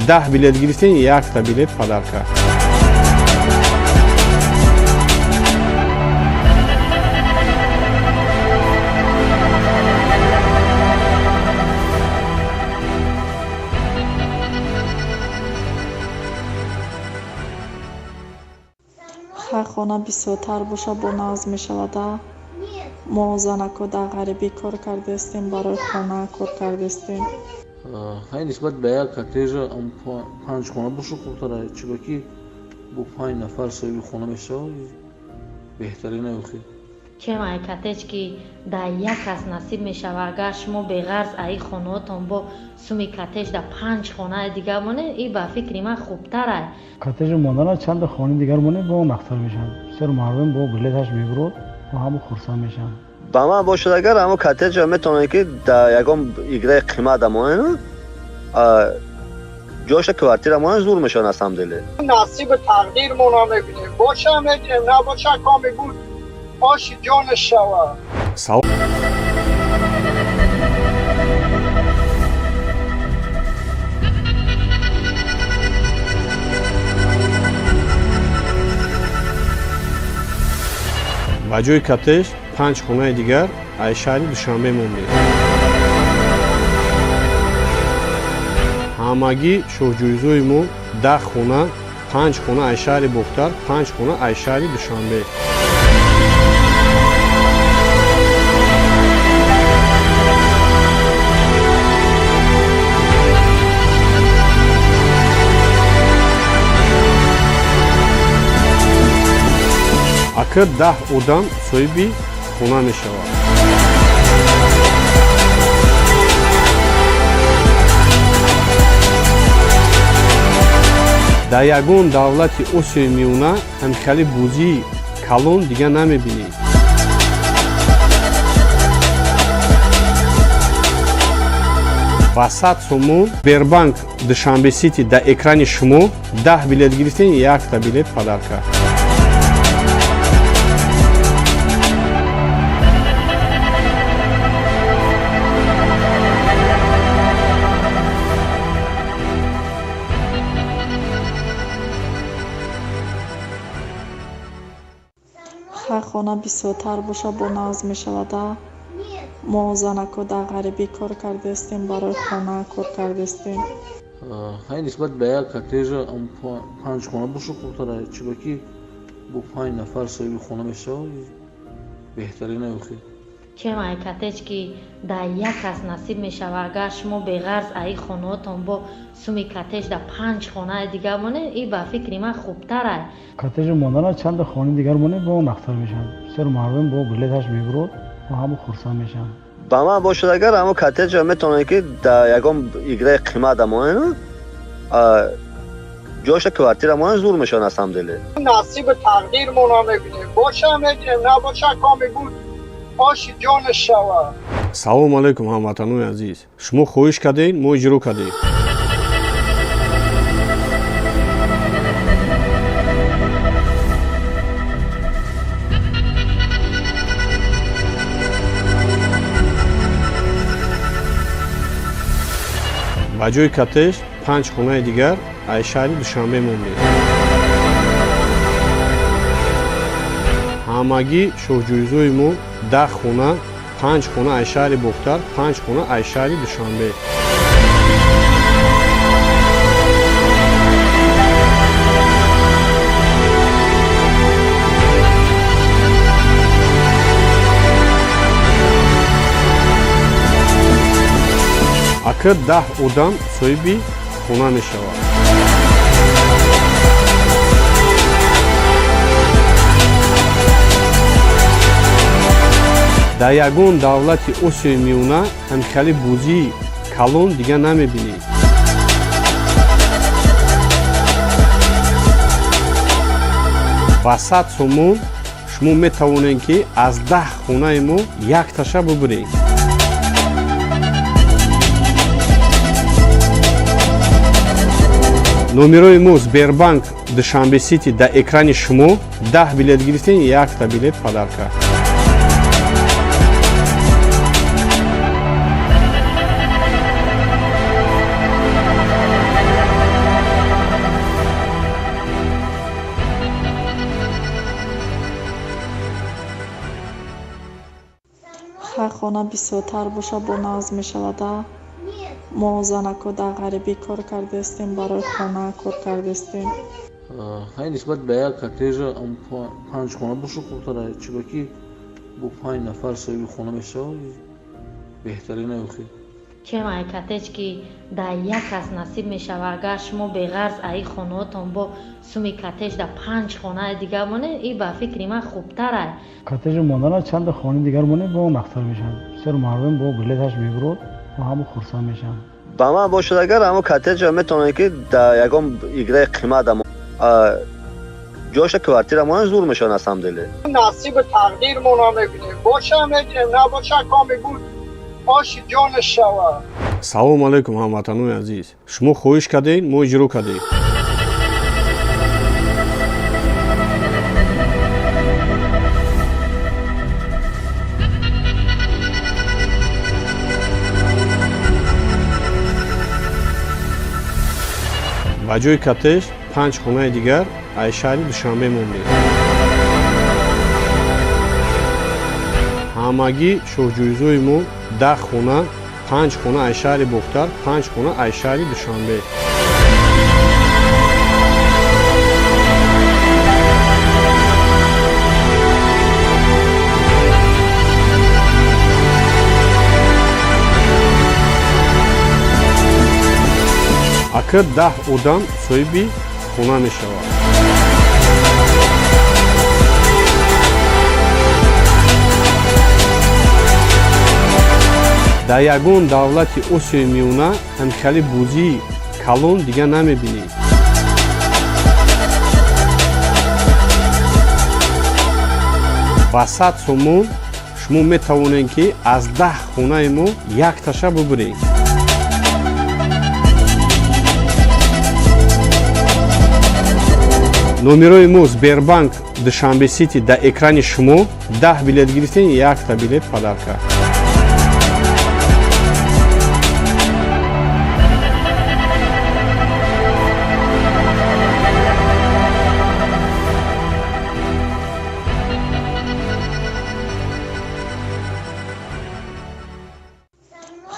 10 билет гирифтем, якта билет подарка. Хай, хона бисёртар боша, бо нағз мешавада. Мо занако дар ғарибӣ кор кардастем, барои хона кор кардастем. Хай, нисбат ба як коттежа панҷ хона боша хубтара, чунки бо 5 нафар соҳиби хона мешавад, беҳтарин охи. Чем ай коттедж ки дар як кас насиб мешава, агар шумо беғарз аи хонаотон бо суми коттедж дар панҷ хонаи дигар монед, и ба фикри ман хубтарай. Коттеҷи мондана чанда хонаи дигар монед, бо нақсар мешаванд. Бисёр мардум бо билеташ мебурод, бо ҳама хурсанд мешаванд. Ба ман бошад, агар ҳамо коттеҷа метавонед, ки дар ягон играи қимат монед, ҷоша квартира монед, зур мешавад на самом деле. Насиби тақдирмонро мебинем, боша мегирем, набоша, коми буд, оши ҷонаш шава. Салом. Ба ҷои коттеҷ панҷ хонаи дигар аз шаҳри Душанбе мондем. Ҳамагӣ шоҳҷоизои мо 10 хона, панҷ хона аз шаҳри Бохтар, панҷ хона аз шаҳри Душанбе. Ака, 10 одам соҳиби хона мешавад. Дар ягон давлати Осиёи Миёна ҳамхели бозии калон дига намебинед. Ба 100 сомон Сбербанк Душанбе Сити дар экрани шумо, 10 билет гирифтем, якта билет подарка. Хай, хона бисёртар боша, бо нағз мешавада. Мо занако дар ғарибӣ кор кардастем, барои хона кор кардастем. Хай, нисбат ба як коттежа панҷ хона боша хубтара, чунки бо 5 нафар соҳиби хона мешавад, беҳтарин охи. Чем ай коттедж ки дар як кас насиб мешава, агар шумо беғарз аи хонаотон бо суми коттедж дар панҷ хонаи дигар монед, и ба фикри ман хубтарай. Коттеҷи мондана чанда хонаи дигар монед, бо нақсар мешаванд. Бисёр мардум бо билеташ мебурод, бо ҳама хурсанд мешаванд. Ба ман бошад, агар ҳамо коттеҷа метавонед, ки дар ягон играи қимат монед, ҷоша квартира монед, зур мешавад на самом деле. Насиби тақдирмонро мебинем, боша мегирем, набоша, коми буд, оши ҷонаш шава. Салому алайкум, ҳамватанони азиз! Шумо хоҳиш кардед, мо иҷро кардем. Ба ҷои коттеҷ панҷ хонаи дигар аз шаҳри Душанбе мондем. Ҳамагӣ шоҳҷоизои мо 10 хона, панҷ хона аз шаҳри Бохтар, панҷ хона аз шаҳри Душанбе. Ака, 10 одам соҳиби хона мешавад. Дар ягон давлати Осиёи Миёна ҳамхели бозии калон дига намебинед. Ба 100 сомон шумо метавонед, ки аз 10 хонаи мо якташа бубуред. Номерои мо Сбербанк Душанбе Сити дар экрани шумо, 10 билет гирифтем, якта билет подарка. Хона бисёртар боша, бо нағз мешавада. Мо занако дар ғарибӣ кор кардаистем, барои хона кор кардаистем. Хай, нисбат ба як коттеҷа панҷ хона боша хубтара, чунки бо панҷ нафар соҳиби хона мешавад, беҳтарин охир. Чем ай коттедж, ки дар як кас насиб мешавад, агар шумо беғарз аи хонаотон бо суми коттедж дар панҷ хонаи дигар монед, и ба фикри ман хубтарай. Коттеҷи мондана чанда хонаи дигар монед, бо нақтар мешавад. Бисёр мардум бо билеташ мебурод, бо ҳама хурсанд мешаванд. Ба ман бошад агар, ҳамо коттеҷа метавонед, ки дар ягон играи қимат ҷоша квартира монад, зур мешавад на самом деле. Насибу тақдирмона мебинем, боша мегирем, набоша, коми буд, оши ҷонаш шавад. Салому алайкум, ҳамватанони азиз! Шумо хоҳиш кардед, мо иҷро кардем. Ба ҷои коттедж панҷ хонаи дигар аз шаҳри Душанбе мондем. Ҳамагӣ шоҳҷоизои мо 10 хона: панҷ хона аз шаҳри Бохтар, панҷ хона аз шаҳри Душанбе. Ака, 10 одам соҳиби хона мешавад. Дар ягон давлати Осиёи Миёна ҳамхели бозии калон дига намебинед. Ба 100 сомон шумо метавонед, ки аз 10 хонаи мо якташа бубуред. Номерои мо Сбербанк Душанбе Сити дар экрани шумо. 10 билет гирифтем, якта билет подарка.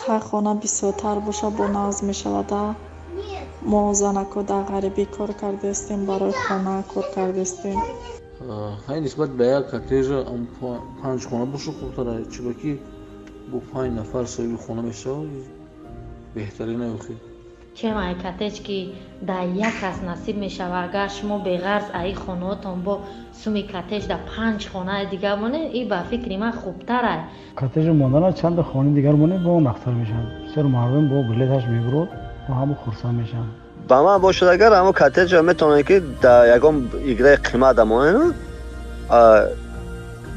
Хай, хона бисёртар боша, бо нағз мешавада. Мо занако дар ғарибӣ кор кардаистем, барои хона кор кардаистем. Хай, нисбат ба як коттеҷа панҷ хона боша хубтара, чунки бо панҷ нафар соҳиби хона мешавад, беҳтарин охир. Чем ай коттедж, ки дар як кас насиб мешавад, агар шумо беғарз аи хонаотон бо суми коттедж дар панҷ хонаи дигар монед, и ба фикри ман хубтарай. Коттеҷи мондана чанда хонаи дигар монед, бо нақтар мешавад. Бисёр мардум бо билеташ мебурод, бо ҳама хурсанд мешаванд. Ба ман бошад агар, ҳамо коттеҷа метавонед, ки дар ягон играи қимат монед,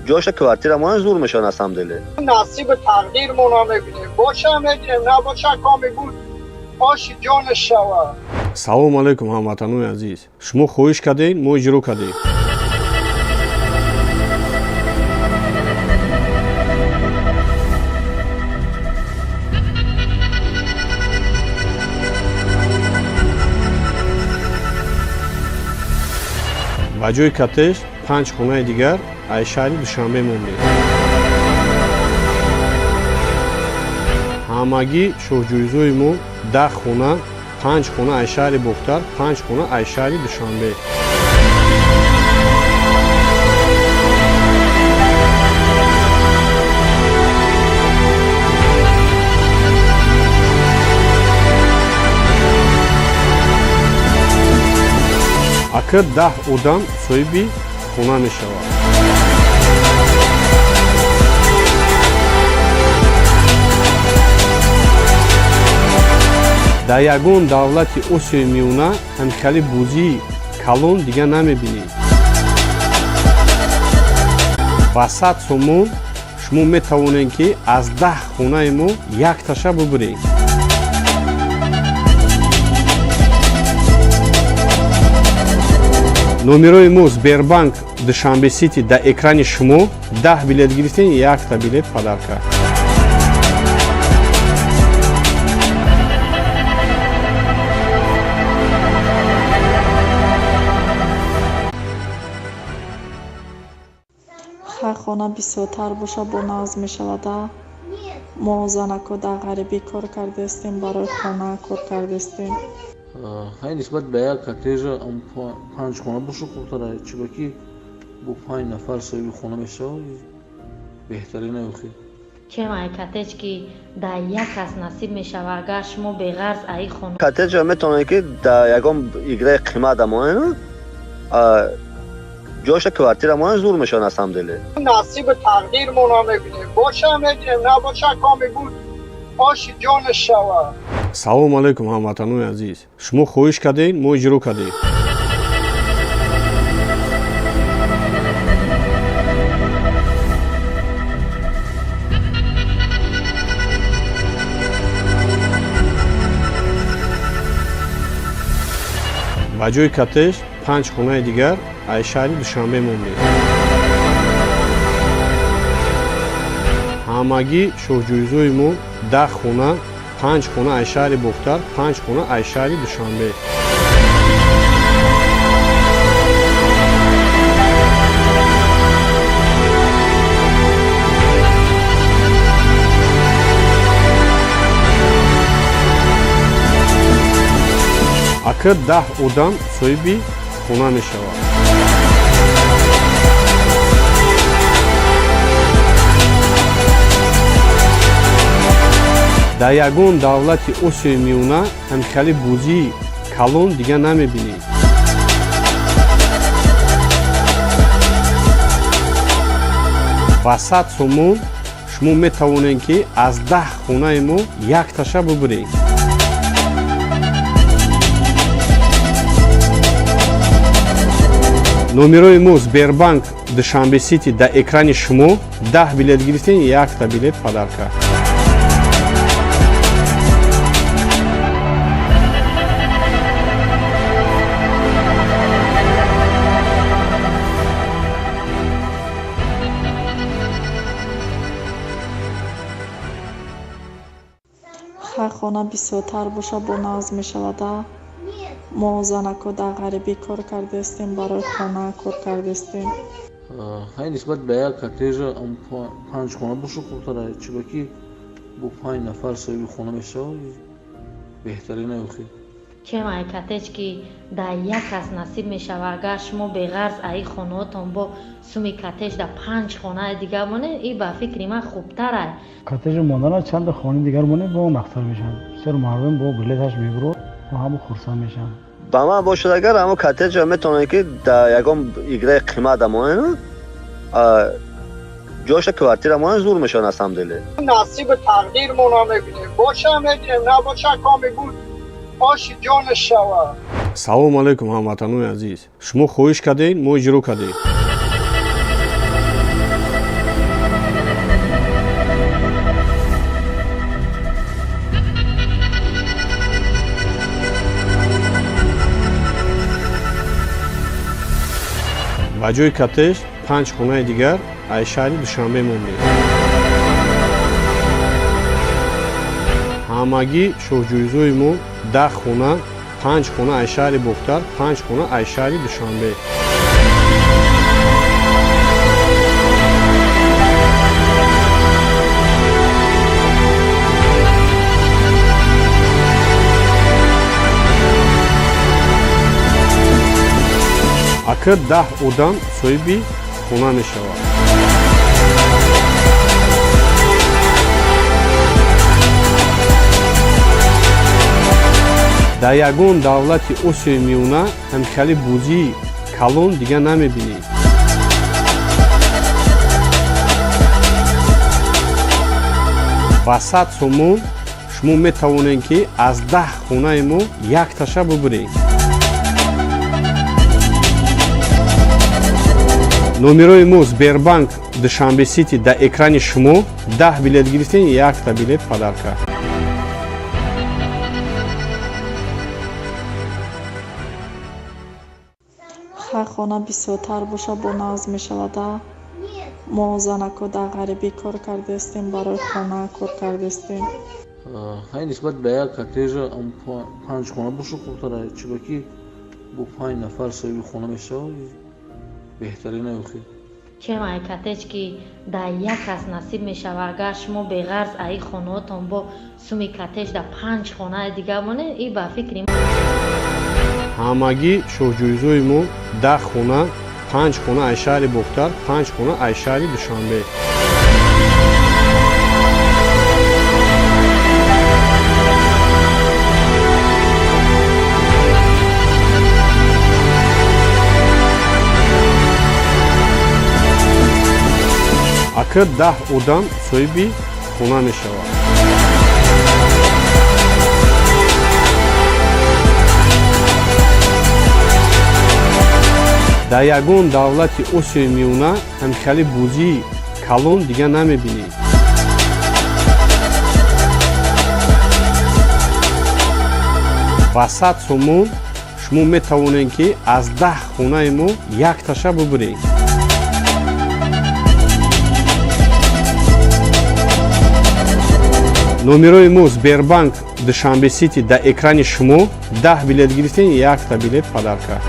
ҷоша квартира монад, зур мешавад на самом деле. Насибу тақдирмона мебинем, боша мегирем, набоша, коми буд, оши ҷонаш шавад. Салому алайкум, ҳамватанони азиз! Шумо хоҳиш кардед, мо иҷро кардем. Ба ҷои коттедж панҷ хонаи дигар аз шаҳри Душанбе мондем. Ҳамагӣ шоҳҷоизои мо 10 хона: панҷ хона аз шаҳри Бохтар, панҷ хона аз шаҳри Душанбе. Ака, 10 одам соҳиби хона мешавад. Дар ягон давлати Осиёи Миёна ҳамхели бозии калон дига намебинед. Ба 100 сомон шумо метавонед, ки аз 10 хонаи мо якташа бубуред. Номерои мо Сбербанк Душанбе Сити дар экрани шумо. 10 билет гирифтем, якта билет подарка. Хай, хона бисёртар боша, бо нағз мешавада. Мо занако дар ғарибӣ кор кардаистем, барои хона кор кардаистем. Хай, нисбат ба як коттеҷа панҷ хона боша хубтара, чунки бо панҷ нафар соҳиби хона мешавад, беҳтарин охир. Чем ай коттедж, ки дар як кас насиб мешавад, агар шумо беғарз аи хона Коттеҷа метавонед, ки дар ягон играи қимат монед, ҷоша квартира монед, зур мешавад на самом деле. Насиби тақдирмона мебинем, боша мегирем, набоша, коми буд, оши ҷонаш шавад. Салому алайкум, ҳамватанони азиз! Шумо хоҳиш кардед, мо иҷро кардем. Ба ҷои коттеҷ панҷ хонаи дигар аз шаҳри Душанбе мондем. Ҳамагӣ шоҳҷоизои мо 10 хона: панҷ хона аз шаҳри Бохтар, панҷ хона аз шаҳри Душанбе. Ака, 10 одам соҳиби хона мешавад. Дар ягон давлати Осиёи Миёна ҳамхели бозии калон дига намебинед. Ба 100 сомон шумо метавонед, ки аз 10 хонаи мо якташа бубуред. Номерои мо Сбербанк Душанбе Сити дар экрани шумо. 10 билет гирифтем, якта билет подарка. Хай, хона бисёртар боша, бо нағз мешавада. Мо занако дар ғарибӣ кор кардаистем, барои хона кор кардаистем. Хай, нисбат ба як коттеҷа панҷ хона боша хубтара, чунки бо панҷ нафар соҳиби хона мешавад, беҳтарин охир. Чем ай коттедж, ки дар як кас насиб мешавад, агар шумо беғарз аи хонаотон бо суми коттедж дар панҷ хонаи дигар монед, и ба фикри ман хубтарай. Коттеҷи мондана чанда хонаи дигар монед, бо нақтар мешавад. Бисёр мардум бо билеташ мебурад, бо ҳама хурсанд мешаванд. Ба ман бошад агар, ҳамо коттеҷа метавонед, ки дар ягон играи қимат монед, ҷоша квартира монед, зур мешавад на самом деле. Насиби тақдирмона мебинем, боша мегирем, набоша, коми буд, оши ҷонаш шавад. Салому алайкум, ҳамватанони азиз! Шумо хоҳиш кардед, мо иҷро кардем. Ба ҷои коттеҷ панҷ хонаи дигар аз шаҳри Душанбе мондем. Ҳамагӣ шоҳҷоизои мо 10 хона: панҷ хона аз шаҳри Бохтар, панҷ хона аз шаҳри Душанбе. Ака, 10 одам соҳиби хона мешавад. Дар ягон давлати Осиёи Миёна ҳамхели бозии калон дига намебинед. Ба 100 сомон шумо метавонед, ки аз 10 хонаи мо якташа бубуред. Номерои мо Сбербанк Душанбе Сити дар экрани шумо. 10 билет гирифтем, якта билет подарка. Хай, хона бисёртар боша, бо нағз мешавада. Мо занако дар ғарибӣ кор кардаистем, барои хона кор кардаистем. Хай, нисбат ба як коттеҷа панҷ хона боша хубтара, чунки бо панҷ нафар соҳиби хона мешавад, беҳтарин охир. Чем ай коттедж, ки дар як кас насиб мешава, агар шумо беғарз аи хонаотон бо суми коттедж дар панҷ хонаи дига монед, и ба фикри Ҳамагӣ шоҳҷоизои мо 10 хона, панҷ хона аз шаҳри Бохтар, панҷ хона аз шаҳри Душанбе. Ака, 10 одам соҳиби хона мешавад. Дар ягон давлати Осиёи Миёна ҳамхели бозии калон дига намебинӣ. Ба 100 сомон шумо метавонед, ки аз 10 хонаи мо якташа бубуред. Номерои мо Сбербанк Душанбе Сити дар экрани шумо. 10 билет гирифтем, якта билет подарка.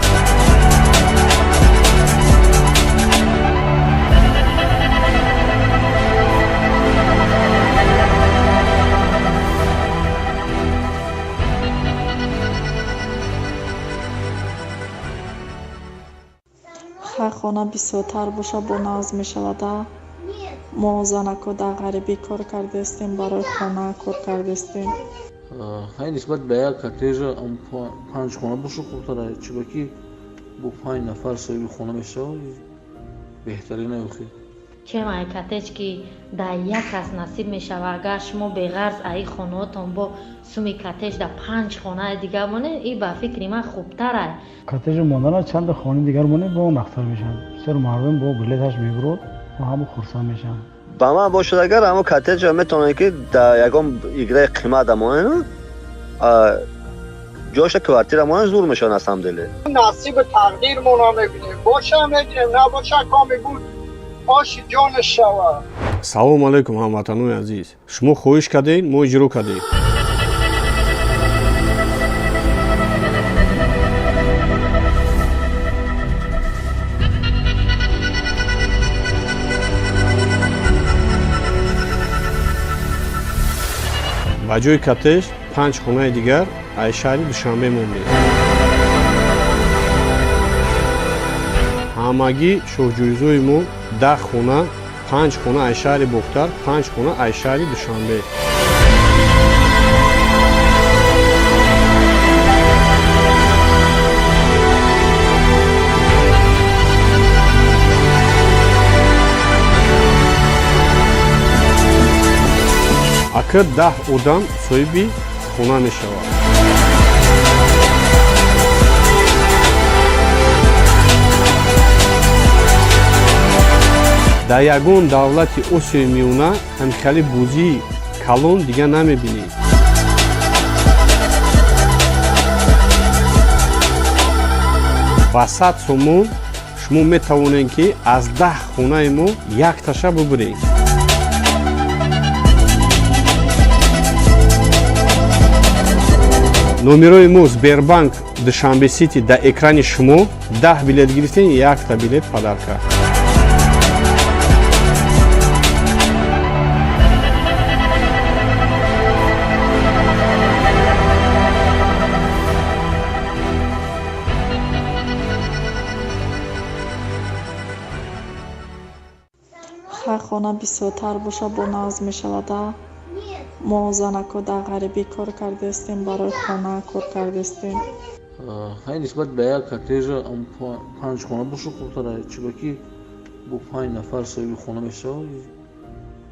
Хай, хона бисёртар боша, бо нағз мешавада. Мо занако дар ғарибӣ кор кардастем, барои хона кор кардастем. Хай, нисбат ба як коттеҷа панҷ хона боша хубтара, чунки бо панҷ нафар соҳиби хона мешавад, беҳтарин охи. Чем ай коттедж, ки дар як кас насиб мешава, агар шумо беғарз аи хонаотон бо суми коттедж дар панҷ хонаи дига монед, и ба фикри ман хубтарай. Коттеҷи мондана чанда хонаи дигар монед, бо нақтар мешавад. Бисёр мардум бо билеташ мебурод, бо ҳама хурсанд мешаванд. Ба ман бошад, агар ҳамо коттеҷа метавонед, ки дар ягон играи қимат монед, ҷоша квартира монед, зур мешавад на самом деле. Насиби тақдирмона мебинем, боша мегирем, набоша, коми буд, оши ҷонаш шавад. Салому алайкум, ҳамватанони азиз! Шумо хоҳиш кардед, мо иҷро кардем. Ба ҷои коттедж панҷ хонаи дигар аз шаҳри Душанбе мондем. Ҳамагӣ шоҳҷоизои мо 10 хона, панҷ хона аз шаҳри Бохтар, панҷ хона аз шаҳри Душанбе. Ака, 10 одам соҳиби хона мешавад. Дар ягон давлати Осиёи Миёна ҳамхели бозии калон дига намебинӣ. Ба 100 сомон шумо метавонед, ки аз 10 хонаи мо якташа бубуред. Номерои мо Сбербанк Душанбе Сити дар экрани шумо. 10 билет гирифтем, якта билет подарка. Хай, хона бисёртар боша, бо нағз мешавада. Мо занако дар ғарибӣ кор кардастем, барои хона кор кардастем. Хай, нисбат ба як коттеҷа панҷ хона боша хубтара, чунки бо панҷ нафар соҳиби хона мешавад,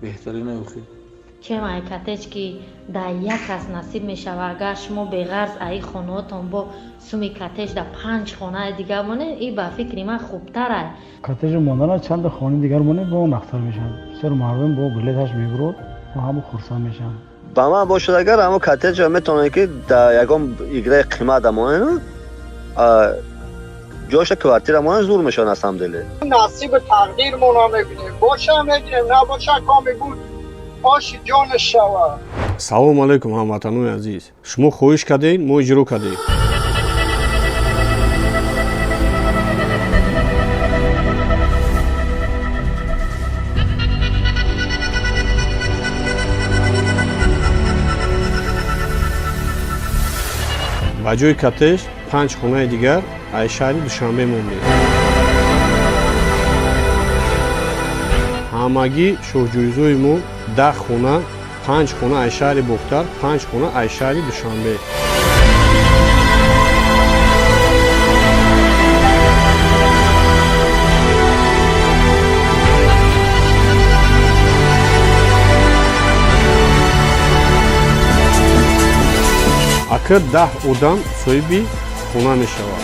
беҳтарин охи. Чем ай коттедж, ки дар як кас насиб мешава, агар шумо беғарз аи хонаотон бо суми коттедж дар панҷ хонаи дига монед, и ба фикри ман хубтарай. Коттеҷи мондана чанда хонаи дигар монед, бо нақтар мешавад. Бисёр мардум бо билеташ мебурод, бо ҳама хурсанд мешаванд. Ба ман бошад, агар ҳамо коттеҷа метавонед, ки дар ягон играи қимат монед, ҷоша квартира монед, зур мешавад на самом деле. Насиби тақдирмона мебинем, боша мегирем, набоша, коми буд, оши ҷонаш шавад. Салому алайкум, ҳамватанони азиз! Шумо хоҳиш кардед, мо иҷро кардем. Ба ҷои коттедж панҷ хонаи дигар аз шаҳри Душанбе мондем. Ҳамагӣ шоҳҷоизои мо 10 хона, панҷ хона аз шаҳри Бохтар, панҷ хона аз шаҳри Душанбе. Ака, 10 одам соҳиби хона мешавад.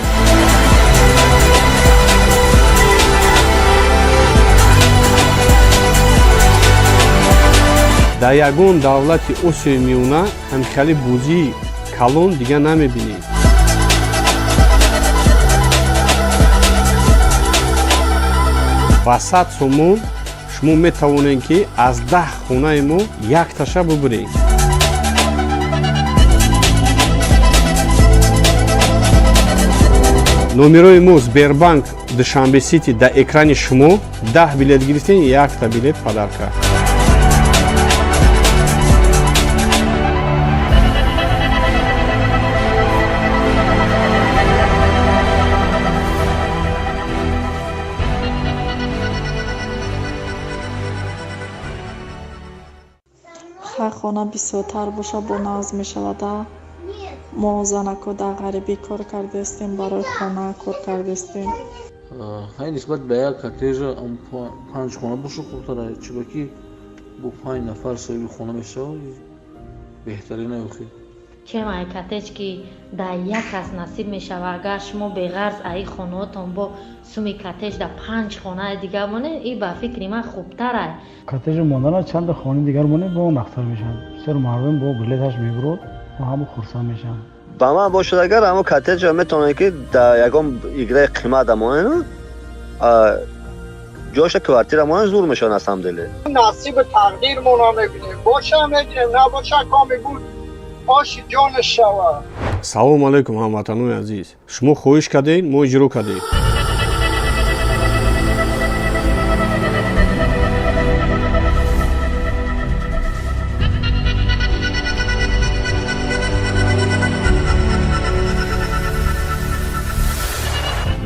Дар ягон давлати Осиёи Миёна ҳамхели бозии калон дига намебинед. Ба 100 сомон шумо метавонед, ки аз 10 хонаи мо якташа бубуред. Номерои мо Сбербанк Душанбе Сити дар экрани шумо. 10 билет гирифтем, якта билет подарка. Хай, хона бисёртар боша, бо нағз мешавада. Мо занако дар ғарибӣ кор кардастем, барои хона кор кардастем. Хай, нисбат ба як коттеҷа панҷ хона боша хубтара, чунки бо панҷ нафар соҳиби хона мешавад, беҳтарин охи. Чем ай коттедж, ки дар як кас насиб мешавад, агар шумо беғарз аи хонаотон бо суми коттедж дар панҷ хонаи дигар монед, и ба фикри ман хубтарай. Коттеҷи мондана чанда хонаи дигар монед, бо нақтар мешавад. Бисёр мардум бо билеташ мебурод, бо ҳама хурсанд мешаванд. Ба ман бошад, агар ҳамо коттеҷа метавонед, ки дар ягон играи қимат монед, ҷоша квартира монед, зур мешавад на самом деле. Насиби тақдирмона мебинем, боша мегирем, набоша, коми буд, оши ҷонаш шавад. Салому алайкум, ҳамватанони азиз! Шумо хоҳиш кардед, мо иҷро кардем.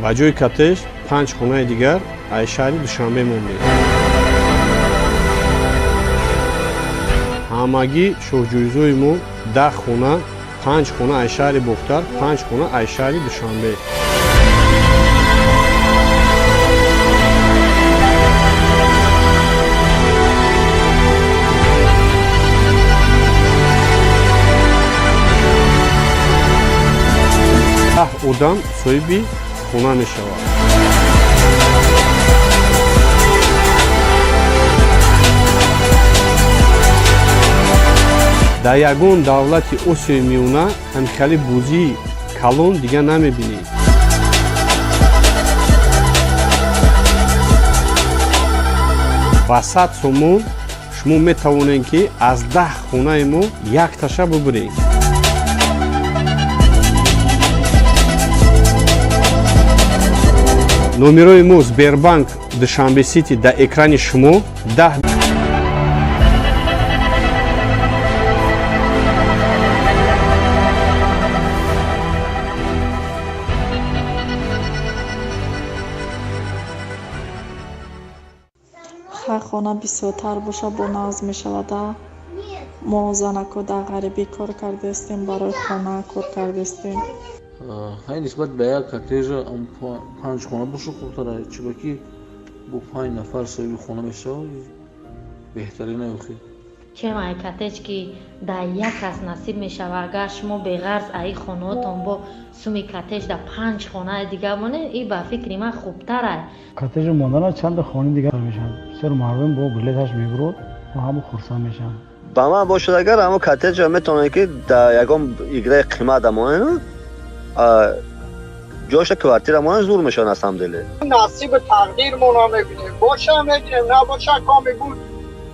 Ба ҷои коттедж панҷ хонаи дигар аз шаҳри Душанбе мондем. Ҳамагӣ шоҳҷоизои мо 10 хона, панҷ хона аз шаҳри Бохтар, панҷ хона аз шаҳри Душанбе. 10 одам соҳиби хона мешавад. Дар ягон давлати Осиёи Миёна ҳамхели бозии калон дига намебинед. Ба 100 сомон шумо метавонед, ки аз 10 хонаи мо якташа бубуред. Номерои мо Сбербанк Душанбе Сити дар экрани шумо. 10 Хай, хона бисёртар боша, бо нағз мешавада. Мо занако дар ғарибӣ кор кардастем, барои хона кор кардастем. Хай, нисбат ба як коттеҷа панҷ хона боша хубтара, чунки бо панҷ нафар соҳиби хона мешавад, беҳтарин охи. Чем ай коттедж, ки дар як кас насиб мешавад, агар шумо беғарз аи хонаотон бо суми коттедж дар панҷ хонаи дигар монед, и ба фикри ман хубтарай. Коттеҷи мондана чанда хонаи дигар мешавад. Бисёр мардум бо билеташ мебурод, бо ҳама хурсанд мешаванд. Ба ман бошад, агар ҳамо коттеҷа метавонед, ки дар ягон играи қимат монед, ҷоша квартира монед, зур мешавад на самом деле. Насиби тақдирмона мебинем, боша мегирем, набоша, коми буд,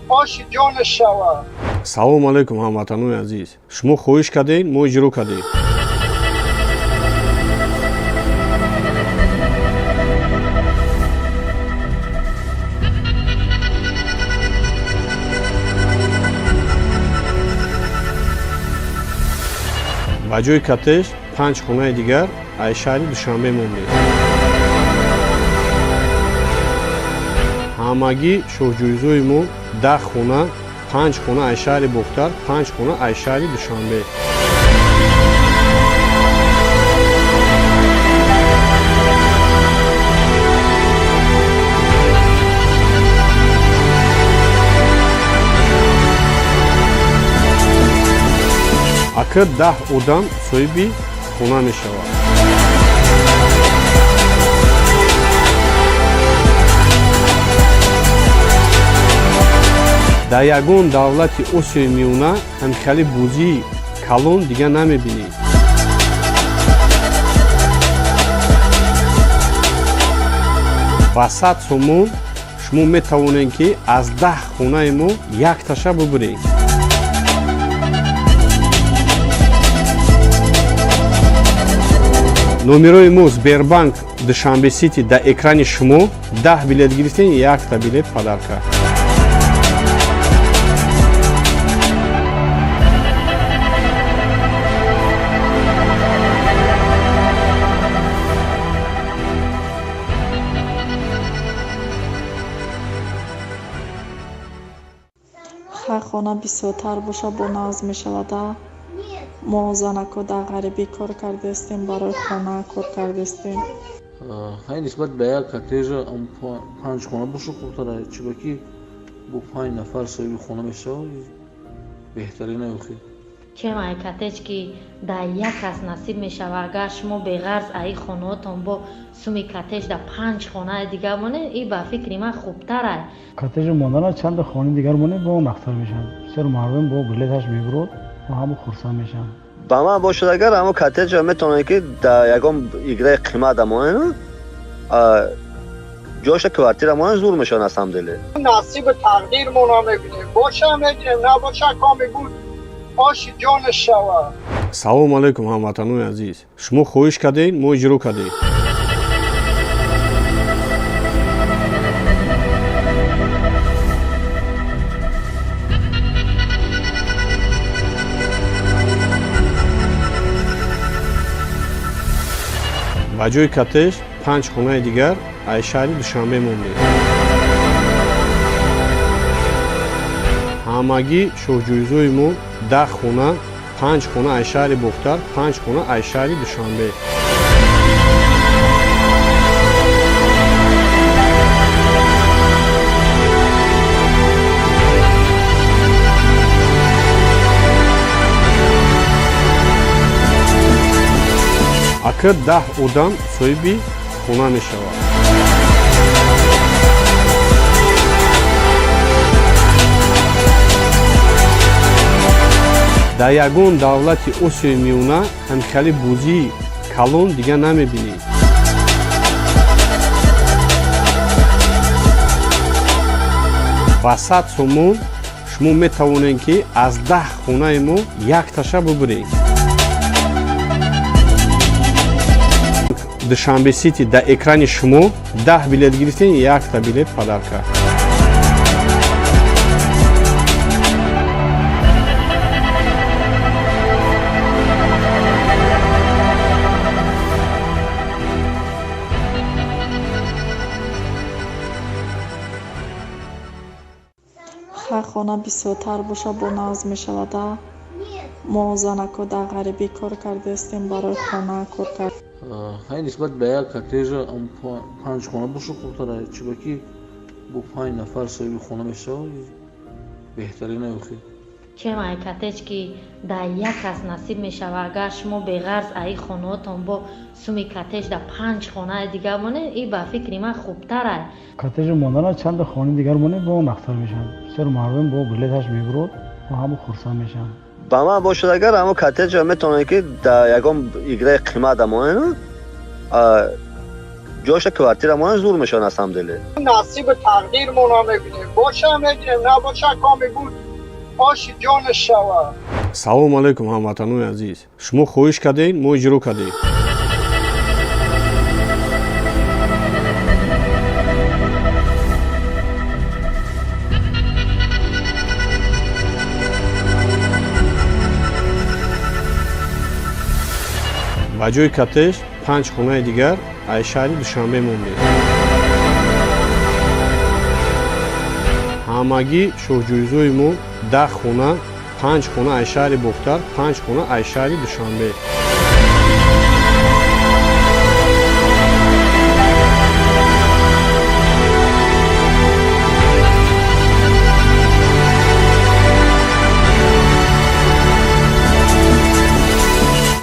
оши ҷонаш шавад. Салому алайкум, ҳамватанони азиз! Шумо хоҳиш кардед, мо иҷро кардем. Ба ҷои коттедж Панҷ хонаи дигар ай шаҳри Душанбе мондем. Ҳамагӣ шоҳҷоизои мо 10 хона, панҷ хона ай шаҳри Бохтар, панҷ хона ай шаҳри Душанбе. Ака, 10 одам соҳиби хона мешавад. Дар ягон давлати Осиёи Миёна ҳамхели бозии калон дига намебинед. Ба 100 сомон шумо метавонед, ки аз 10 хонаи мо якташа бубуред. Номерои мо Сбербанк Душанбе Сити дар экрани шумо. 10 билет гирифтем, якта билет подарка. Хай, хона бисёртар боша, бо нағз мешавада. Мо занако дар ғарибӣ кор кардастем, барои хона кор кардастем. Хай, нисбат ба як коттежа панҷ хона боша хубтара, чунки бо панҷ нафар соҳиби хона мешавад, беҳтарин охи. Чем ай коттедж, ки дар як кас насиб мешавад, агар шумо беғарз аи хонаотон бо суми коттедж дар панҷ хонаи дигар монед, и ба фикри ман хубтарай. Коттеҷи мондана чанда хонаи дигар монед, бо нақтар мешавад. Бисёр мардум бо билеташ мебурод, бо ҳама хурсанд мешаванд. Ба ман бошад агар, ҳамо коттеҷа метавонед, ки дар ягон играи қимат монед, ҷоша квартира монед, зур мешавад на самом деле. Насиби тақдирмона мебинем, боша мегирем, набоша, коми буд, оши ҷонаш шавад. Салому алайкум, ҳамватанони азиз! Шумо хоҳиш кардед, мо иҷро кардем. Ба ҷои коттеҷ панҷ хонаи дигар ай шаҳри Душанбе мондем. Ҳамагӣ шоҳҷоизои мо 10 хона, панҷ хона ай шаҳри Бохтар, панҷ хона ай шаҳри Душанбе. Ака, 10 одам соҳиби хона мешавад. Дар ягон давлати Осиёи Миёна ҳамхели бозии калон дига намебинед. Ба 100 сомон шумо метавонед, ки аз 10 хонаи мо якташа бубуред. Душанбе Сити дар экрани шумо. 10 билет гирифтем, якта билет подарка. Хай, хона бисёртар боша, бо нағз мешавада. Мо занако дар ғарибӣ кор кардастем, барои хона кор кард. Хай, нисбат ба як коттеҷа панҷ хона боша хубтара, чунки бо панҷ нафар соҳиби хона мешавад, беҳтарин охи. Чем ай коттедж, ки дар як кас насиб мешавад, агар шумо беғарз аи хонаотон бо суми коттедж дар панҷ хонаи дигар монед, и ба фикри ман хубтарай. Коттеҷи мондана чанда хонаи дигар монед, бо нақтар мешавад. Бисёр мардум бо билеташ мебурод, бо ҳама хурсанд мешаванд. Ба ман бошад агар, ҳамо коттеҷа метавонед, ки дар ягон играи қимат монед, ҷоша квартира монед, зур мешавад на самом деле. Насиби тақдирмона мебинем, боша мегирем, набоша, коми буд, оши ҷонаш шавад. Салому алайкум, ҳамватанони азиз! Шумо хоҳиш кардед, мо иҷро кардем. Ба ҷои коттедж панҷ хонаи дигар аз шаҳри Душанбе мондем. Ҳамагӣ шоҳҷоизои мо 10 хона, панҷ хона аз шаҳри Бохтар, панҷ хона аз шаҳри Душанбе.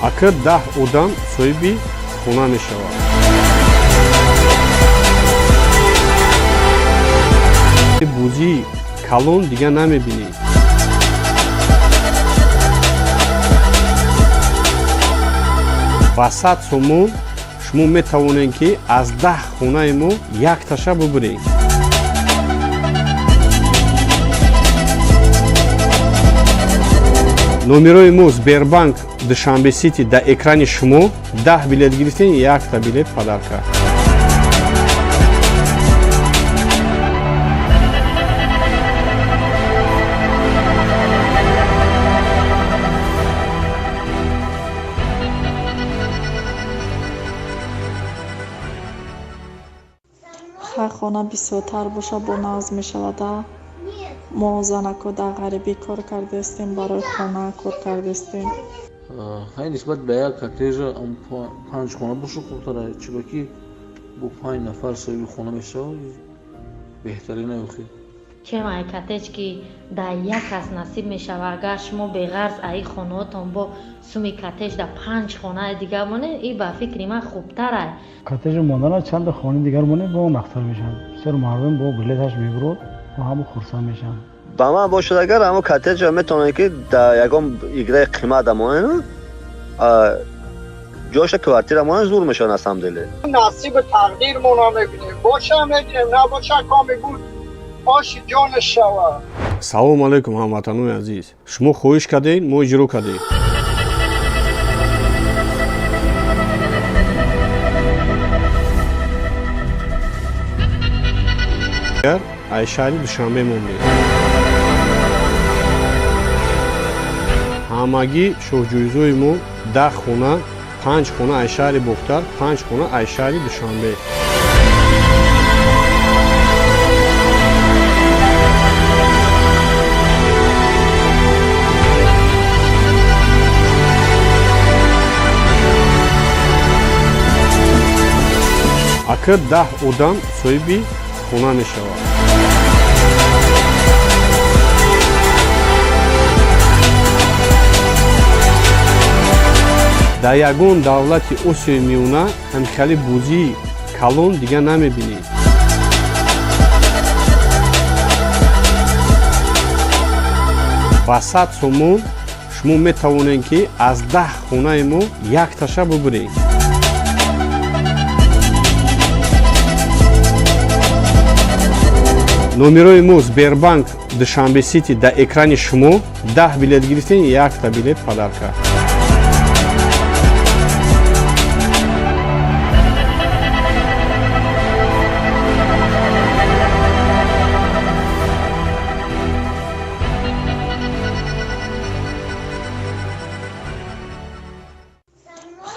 Ака 10 одам соҳиби хона мешавад. Бузии калон дига намебинӣ. Ба 100 сомон шумо метавонед, ки аз 10 хонаи мо якташа бубуред. Номерои мо Сбербанк Душанбе Сити дар экрани шумо. 10 билет гирифтем, якта билет подарка. Хай, хона бисёртар боша, бо нағз мешавада. Мо занако дар ғарибӣ кор кардастем, барои хона кор кардастем. Хай, нисбат ба як коттеҷа панҷ хона боша хубтара, чунки бо панҷ нафар соҳиби хона мешавад, беҳтарин охи. Чем ай коттедж, ки дар як кас насиб мешавад, агар шумо беғарз аи хонаотон бо суми коттедж дар панҷ хонаи дигар монед, и ба фикри ман хубтарай. Коттеҷи мондана чанда хонаи дигар монед, бо нақтар мешавад. Бисёр мардум бо билеташ мебурод, бо ҳама хурсанд мешаванд. Ба ман бошад агар, ҳамо коттеҷа метавонед, ки дар ягон играи қимат монед, ҷоша квартира монед, зур мешавад на самом деле. Насиби тақдирмона мебинем, боша мегирем, набоша, коми буд оши ҷонаш шавад. Салому алайкум, ҳамватанони азиз! Шумо хоҳиш кардед, мо иҷро кардем. Аз шаҳри Душанбе мондем. Ҳамагӣ шоҳҷоизои мо 10 хона, панҷ хона аз шаҳри Бохтар, панҷ хона аз шаҳри Душанбе. Ака 10 одам соҳиби хона мешавад. Дар ягон давлати Осиёи Миёна ҳамхели бузии калон дига намебинӣ. Ба 100 сомон шумо метавонед, ки аз 10 хонаи мо якташа бубуред. Номерои мо Сбербанк Душанбе Сити дар экрани шумо. 10 билет гирифтем, якта билет подарка.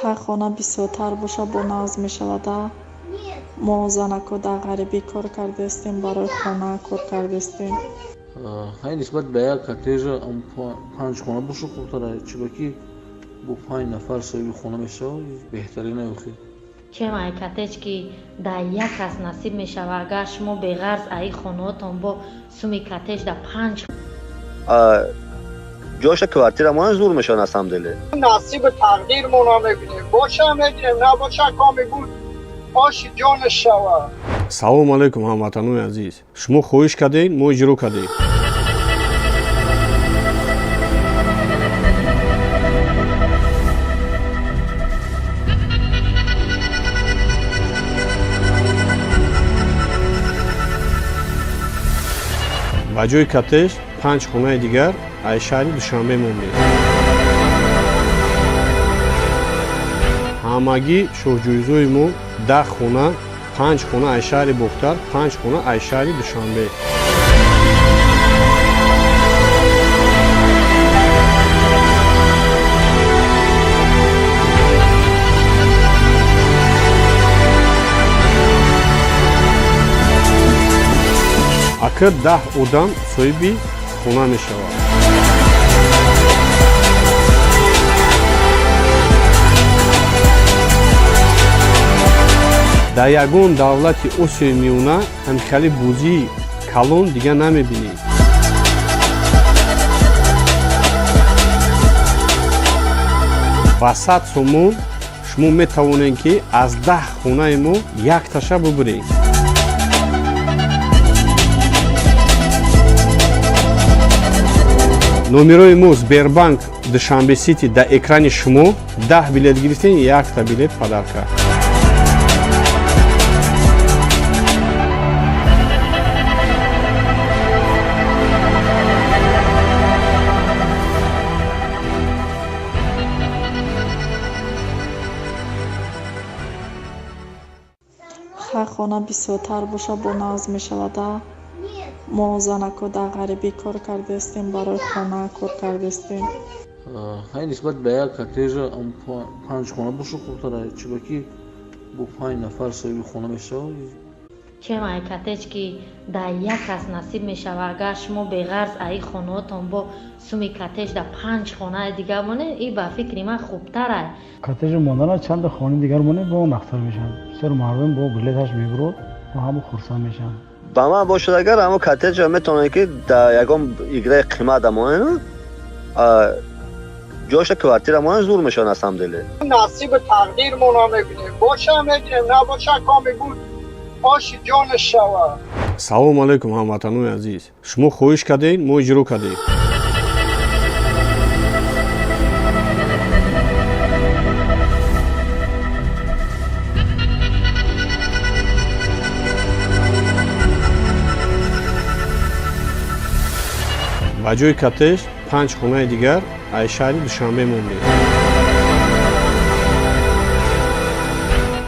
Хай, хона бисёртар боша, бо нағз мешавада. Мо занако дар ғарибӣ кор кардастем, барои хона кор кардастем. Хай, нисбат ба як коттеҷа панҷ хона боша хубтара, чунки бо панҷ нафар соҳиби хона мешавад, беҳтарин охи. Чем ай коттедж, ки дар як кас насиб мешавад, агар шумо беғарз аи хонаотон бо суми коттедж дар панҷ Ҷоша квартира монед, зур мешавад на самом деле. Насиби тақдирмона мебинем, боша мегирем, набоша, коми буд оши ҷонаш шавад. Салому алайкум, ҳамватанони азиз! Шумо хоҳиш кардед, мо иҷро кардем. Ба ҷои коттедж панҷ хонаи дигар аз шаҳри Душанбе мондем. Ҳамагӣ шоҳҷоизои мо 10 хона, панҷ хона аз шаҳри Бохтар, панҷ хона аз шаҳри Душанбе. Ака 10 одам соҳиби хона мешавад. Дар ягон давлати Осиёи Миёна ҳамхели бозии калон дига намебинед. Ба 100 сомон шумо метавонед, ки аз 10 хонаи мо якташа бубуред. Номерои мо Сбербанк Душанбе Сити дар экрани шумо. 10 билет гирифтем, якта билет подарка. Хай, хона бисёртар боша, бо нағз мешавада. Мо занако дар ғарибӣ кор кардастем, барои хона кор кардастем. Хай, нисбат ба як коттеҷа панҷ хона боша хубтара, чунки бо панҷ нафар соҳиби хона мешавад. Чем ай коттедж, ки дар як кас насиб мешава, агар шумо беғарз аи хонаотон бо суми коттедж дар панҷ хонаи дига монед, и ба фикри ман хубтарай. Коттеҷи мондана чанда хонаи дигар монед, бо нақтар мешавад. Бисёр мардум бо билеташ мебурод, бо ҳама хурсанд мешаванд. Ба ман бошад, агар ҳамо коттеҷа метавонед, ки дар ягон играи қимат монед, ҷоша квартира монед, зур мешавад на самом деле. Насиби тақдирмона мебинем, боша мегирем, набоша, коми буд, оши ҷонаш шавад. Салому алайкум, ҳамватанони азиз! Шумо хоҳиш кардед, мо иҷро кардем. Ба ҷои коттеҷ панҷ хонаи дигар аз шаҳри Душанбе мондем.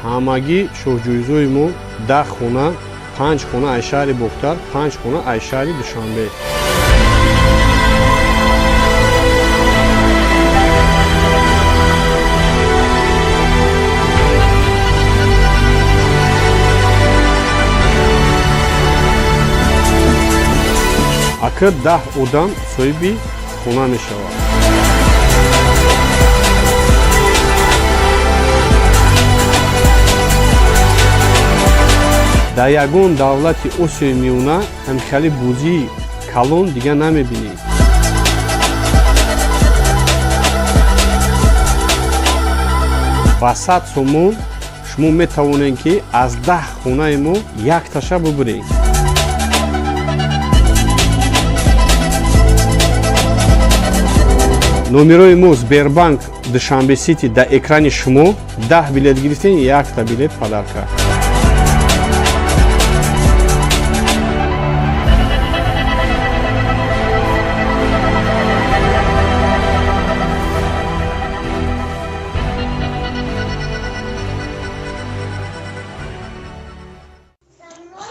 Ҳамагӣ шоҳҷоизои мо 10 хона, панҷ хона аз шаҳри Бохтар, панҷ хона аз шаҳри Душанбе. Ака 10 одам соҳиби хона мешавад. Дар ягон давлати Осиёи Миёна ҳамхели бозии калон дига намебинед. Ба 100 сомон шумо метавонед, ки аз 10 хонаи мо якташа бубуред. Номерои мо Сбербанк Душанбе Сити дар экрани шумо. 10 билет гирифтем, якта билет подарка.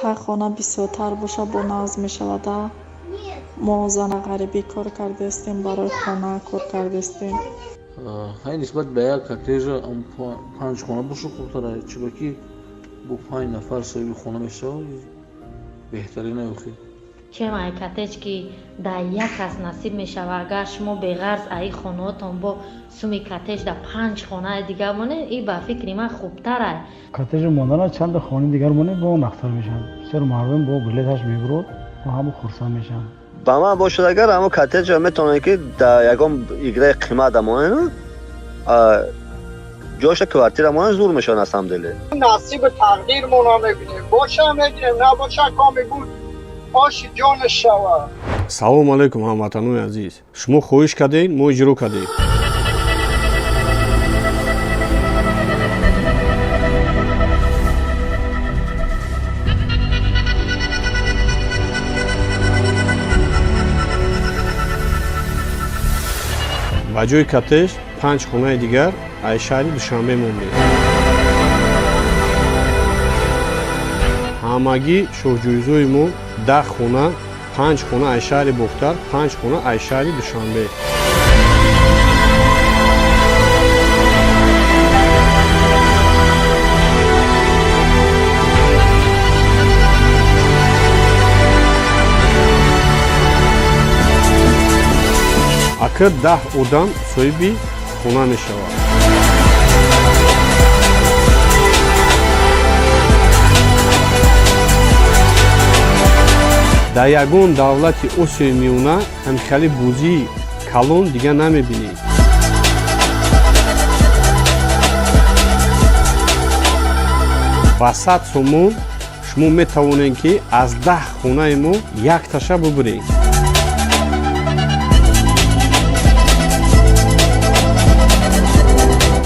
Хай, хона бисёртар боша, бо нағз мешавада. Мо зана ғарибӣ кор кардастем, барои хона кор кардастем. Хай, нисбат ба як коттеҷа панҷ хона боша хубтара, чунки бо панҷ нафар соҳиби хона мешавад, беҳтарина охи. Чем ай коттедж, ки дар як кас насиб мешава, агар шумо беғарз аи хонаотон бо суми коттедж дар панҷ хонаи дига монед, и ба фикри ман хубтарай. Коттеҷи мондана чанда хонаи дигар монед, бо нақтар мешавад. Бисёр мардум бо билеташ мебурод, бо ҳама хурсанд мешаванд. Ба ман бошад, агар ҳамо коттеҷа метавонед, ки дар ягон играи қимат монед, ҷоша квартира монед, зур мешавад на самом деле. Насиби тақдирмона мебинем, боша мегирем, набоша, коми буд, оши ҷонаш шавад. Салому алайкум, ҳамватанони азиз! Шумо хоҳиш кардед, мо иҷро кардем. Ба ҷои коттеҷ панҷ хонаи дигар аз шаҳри Душанбе мондем. Ҳамагӣ шоҳҷоизои мо 10 хона, панҷ хона аз шаҳри Бохтар, панҷ хона аз шаҳри Душанбе. Ака, 10 одам соҳиби хона мешавад. Дар ягон давлати Осиёи Миёна ҳамхели бозии калон дига намебинед. Ба 100 сомон шумо метавонед, ки аз 10 хонаи мо якташа бубуред.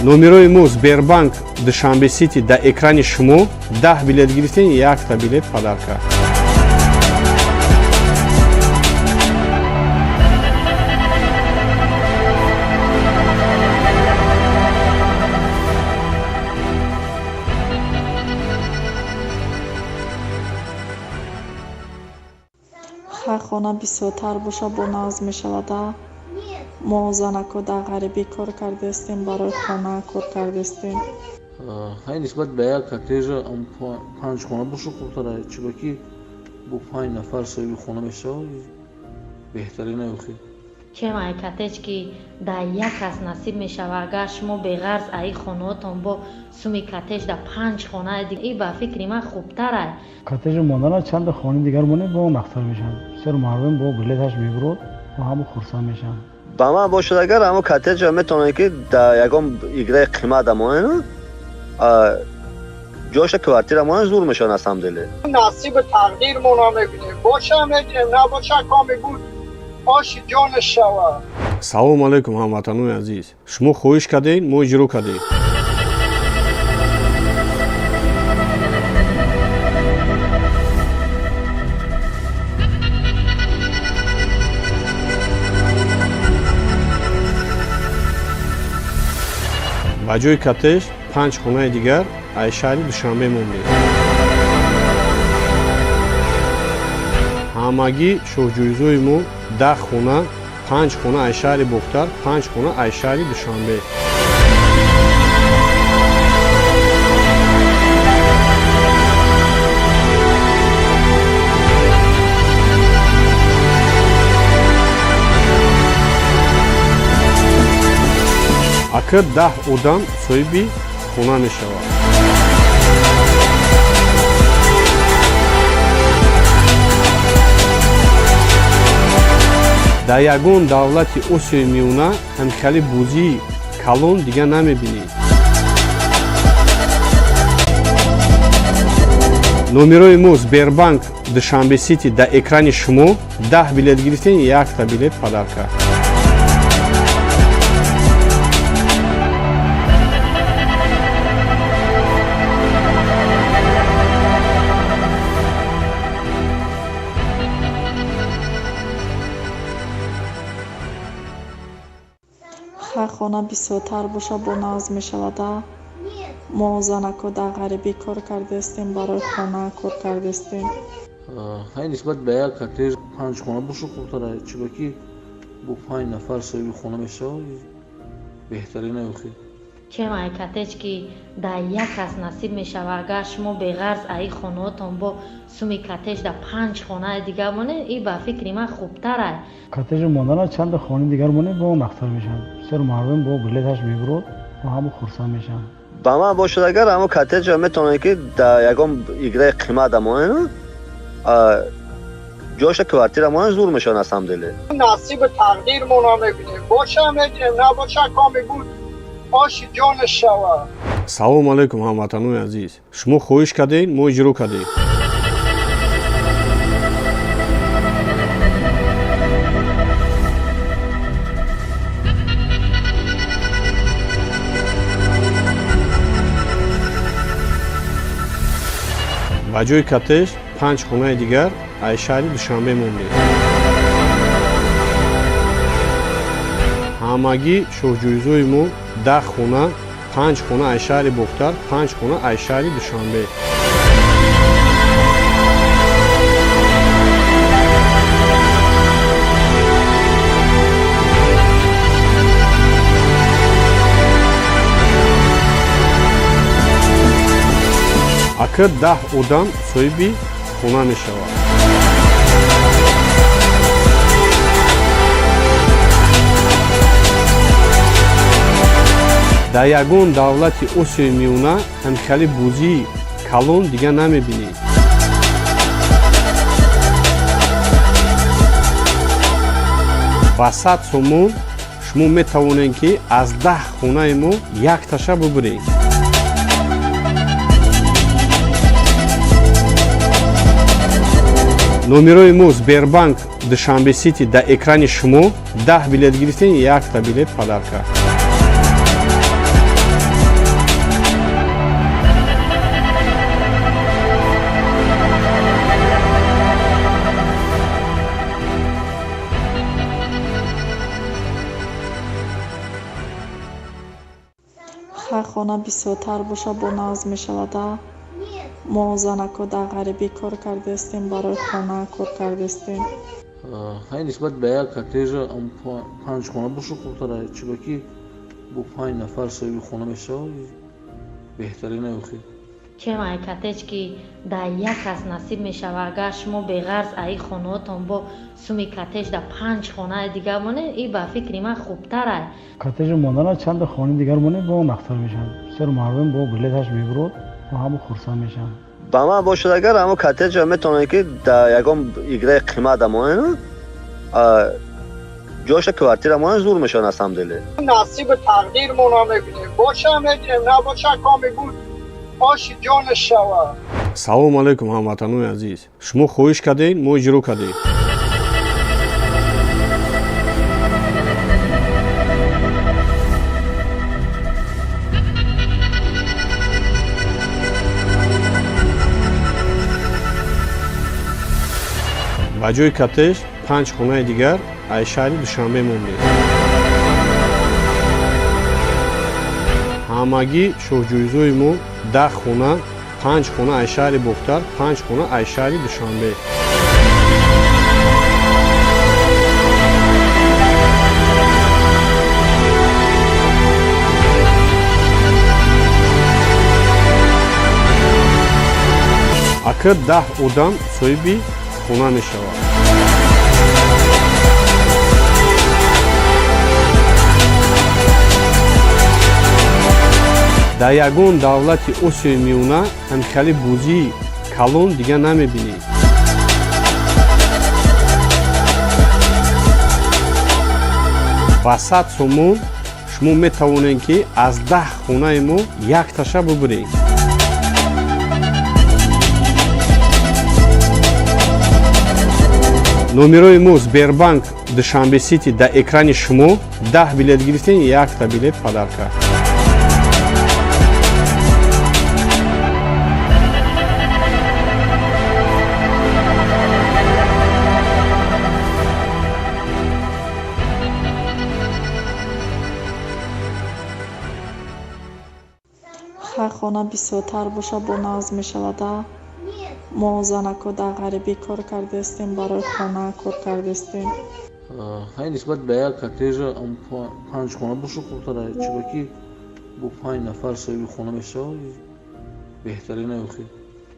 Номерои мо Сбербанк Душанбе Сити дар экрани шумо. 10 билет гирифтем, якта билет подарка. Хай, хона бисёртар боша, бо нағз мешавада. Мо занако дар ғарибӣ кор кардастем, барои хона кор кардастем. Хай, нисбат ба як коттеҷа панҷ хона боша хубтара, чунки бо панҷ нафар соҳиби хона мешавад, беҳтарин охи. Чем ай коттедж, ки дар як кас насиб мешавад, агар шумо беғарз аи хонаотон бо суми коттедж дар панҷ хонаи дига, и ба фикри ман хубтарай. Коттеҷи мондана чанда хонаи дигар монед, бо нақтар мешавад. Бисёр мардум бо билеташ мебурод, бо ҳама хурсанд мешаванд. Ба ман бошад, агар ҳамо коттеҷа метавонед, ки дар ягон играи қимат монед, ҷоша квартира монед, зур мешавад на самом деле. Насиби тақдирмона мебинем, боша мегирем, набоша, коми буд, оши ҷонаш шавад. Салому алайкум, ҳамватанони азиз! Шумо хоҳиш кардед, мо иҷро кардем. Ба ҷои коттедж панҷ хонаи дигар аз шаҳри Душанбе мондем. Ҳамагӣ шоҳҷоизои мо 10 хона, панҷ хона аз шаҳри Бохтар, панҷ хона аз шаҳри Душанбе. Ака, 10 одам соҳиби хона мешавад. Дар ягон давлати Осиёи Миёна ҳамхели бозии калон дига намебинед. Номерои мо Сбербанк Душанбе Сити дар экрани шумо. 10 билет гирифтем, якта билет подарка. Хай, хона бисёртар боша, бо нағз мешавада. Мо занако дар ғарибӣ кор кардастем, барои хона кор кардастем. Хай, нисбат ба як коттедж панҷ хона боша хубтара, чунки бо панҷ нафар соҳиби хона мешавад, беҳтарин охи. Чем ай коттедж, ки дар як кас насиб мешавад, агар шумо беғарз аи хонаотон бо суми коттедж дар панҷ хонаи дига монед, и ба фикри ман хубтарай. Коттеҷи мондана чанда хонаи дигар монед, бо нақтар мешавад. Бисёр мардум бо билеташ мебурод, бо ҳама хурсанд мешаванд. Ба ман бошад, агар ҳамо коттеҷа метавонед, ки дар ягон играи қимат монед, ҷоша квартира монед, зур мешавад на самом деле. Насиби тақдирмона мебинем, боша мегирем, набоша, коми буд, оши ҷонаш шавад. Салому алайкум, ҳамватанони азиз! Шумо хоҳиш кардед, мо иҷро кардем. Ба ҷои коттедж панҷ хонаи дигар аз шаҳри Душанбе мондем. Ҳамагӣ шоҳҷоизои мо 10 хона, панҷ хона аз шаҳри Бохтар, панҷ хона аз шаҳри Душанбе. Ака, 10 одам соҳиби хона мешавад. Дар ягон давлати Осиёи Миёна ҳамхели бозии калон дига намебинед. Ба 100 сомон шумо метавонед, ки аз 10 хонаи мо якташа бубуред. Номерои мо Сбербанк Душанбе Сити дар экрани шумо. 10 билет гирифтем, якта билет подарка. Хай, хона бисёртар боша, бо нағз мешавада. Мо занако дар ғарибӣ кор кардастем, барои хона кор кардастем. Хай, нисбат ба як коттеҷа панҷ хона боша хубтара, чунки бо панҷ нафар соҳиби хона мешавад, беҳтарина охир. Чем ай коттедж, ки дар як кас насиб мешавад, агар шумо беғарз аи хонаотон бо суми коттедж дар панҷ хонаи дигар монед, и ба фикри ман хубтарай. Коттеҷи мондана чанда хонаи дигар монед, бо нақтар мешавад. Бисёр мардум бо билеташ мебурод, бо ҳама хурсанд мешаванд. Ба ман бошад агар, ҳамо коттеҷа метавонед, ки дар ягон играи қимат монед, ҷоша квартира монед, зур мешавад на самом деле. Насиби тақдирмона мебинем, боша мегирем, набоша, коми буд, оши ҷонаш шавад. Салому алайкум, ҳамватанои азиз! Шумо хоҳиш кардед, мо иҷро кардем. Ба ҷои коттеҷ панҷ хонаи дигар аз шаҳри Душанбе мондем. Ҳамагӣ шоҳҷоизои мо 10 хона, панҷ хона аз шаҳри Бохтар, панҷ хона аз шаҳри Душанбе. Ака, 10 одам соҳиби хона мешавад. Дар ягон давлати Осиёи Миёна ҳамхели бозии калон дига намебинед. Ба 100 сомон шумо метавонед, ки аз 10 хонаи мо якташа бубуред. Номерои мо Сбербанк Душанбе Сити дар экрани шумо. 10 билет гирифтем, якта билет подарка. Хай, хона бисёртар боша, бо нағз мешавада. Мо занако дар ғарибӣ кор кардастем, барои хона кор кардастем. Хай, нисбат ба як коттеҷа панҷ хона боша хубтара, чунки бо панҷ нафар соҳиби хона мешавад, беҳтарина охир.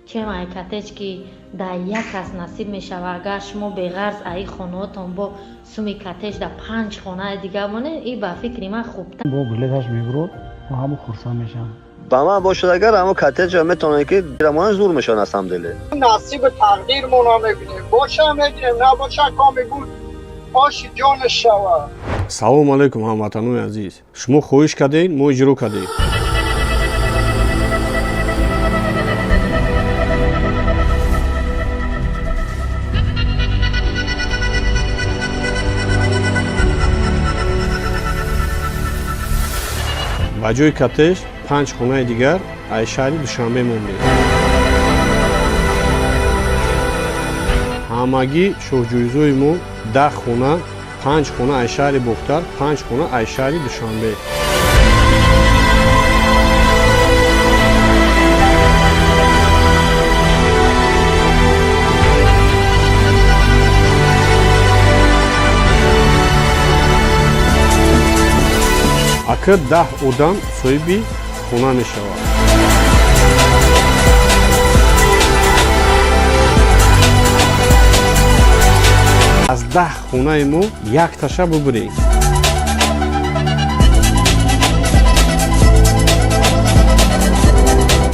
Чем ай коттедж, ки дар як кас насиб мешавад, агар шумо беғарз аи хонаотон бо суми коттедж дар панҷ хонаи дигар монед, и ба фикри ман хубтар. Бо билеташ мебурод, бо ҳама хурсанд мешаванд. Ба ман бошад агар, ҳамо коттеҷа метавонед, ки монед, зур мешавад на самом деле. Насиби тақдирмона мебинем, боша мегирем, набоша, коми буд, оши ҷонаш шавад. Салому алайкум, ҳамватанои азиз! Шумо хоҳиш кардед, мо иҷро кардем. Ба ҷои коттеҷ панҷ хонаи дигар аз шаҳри Душанбе мондем. Ҳамагӣ шоҳҷоизои мо 10 хона, панҷ хона аз шаҳри Бохтар, панҷ хона аз шаҳри Душанбе. Ака, 10 одам соҳиби хона мешавад. Аз 10 хонаи мо якташа бубуред.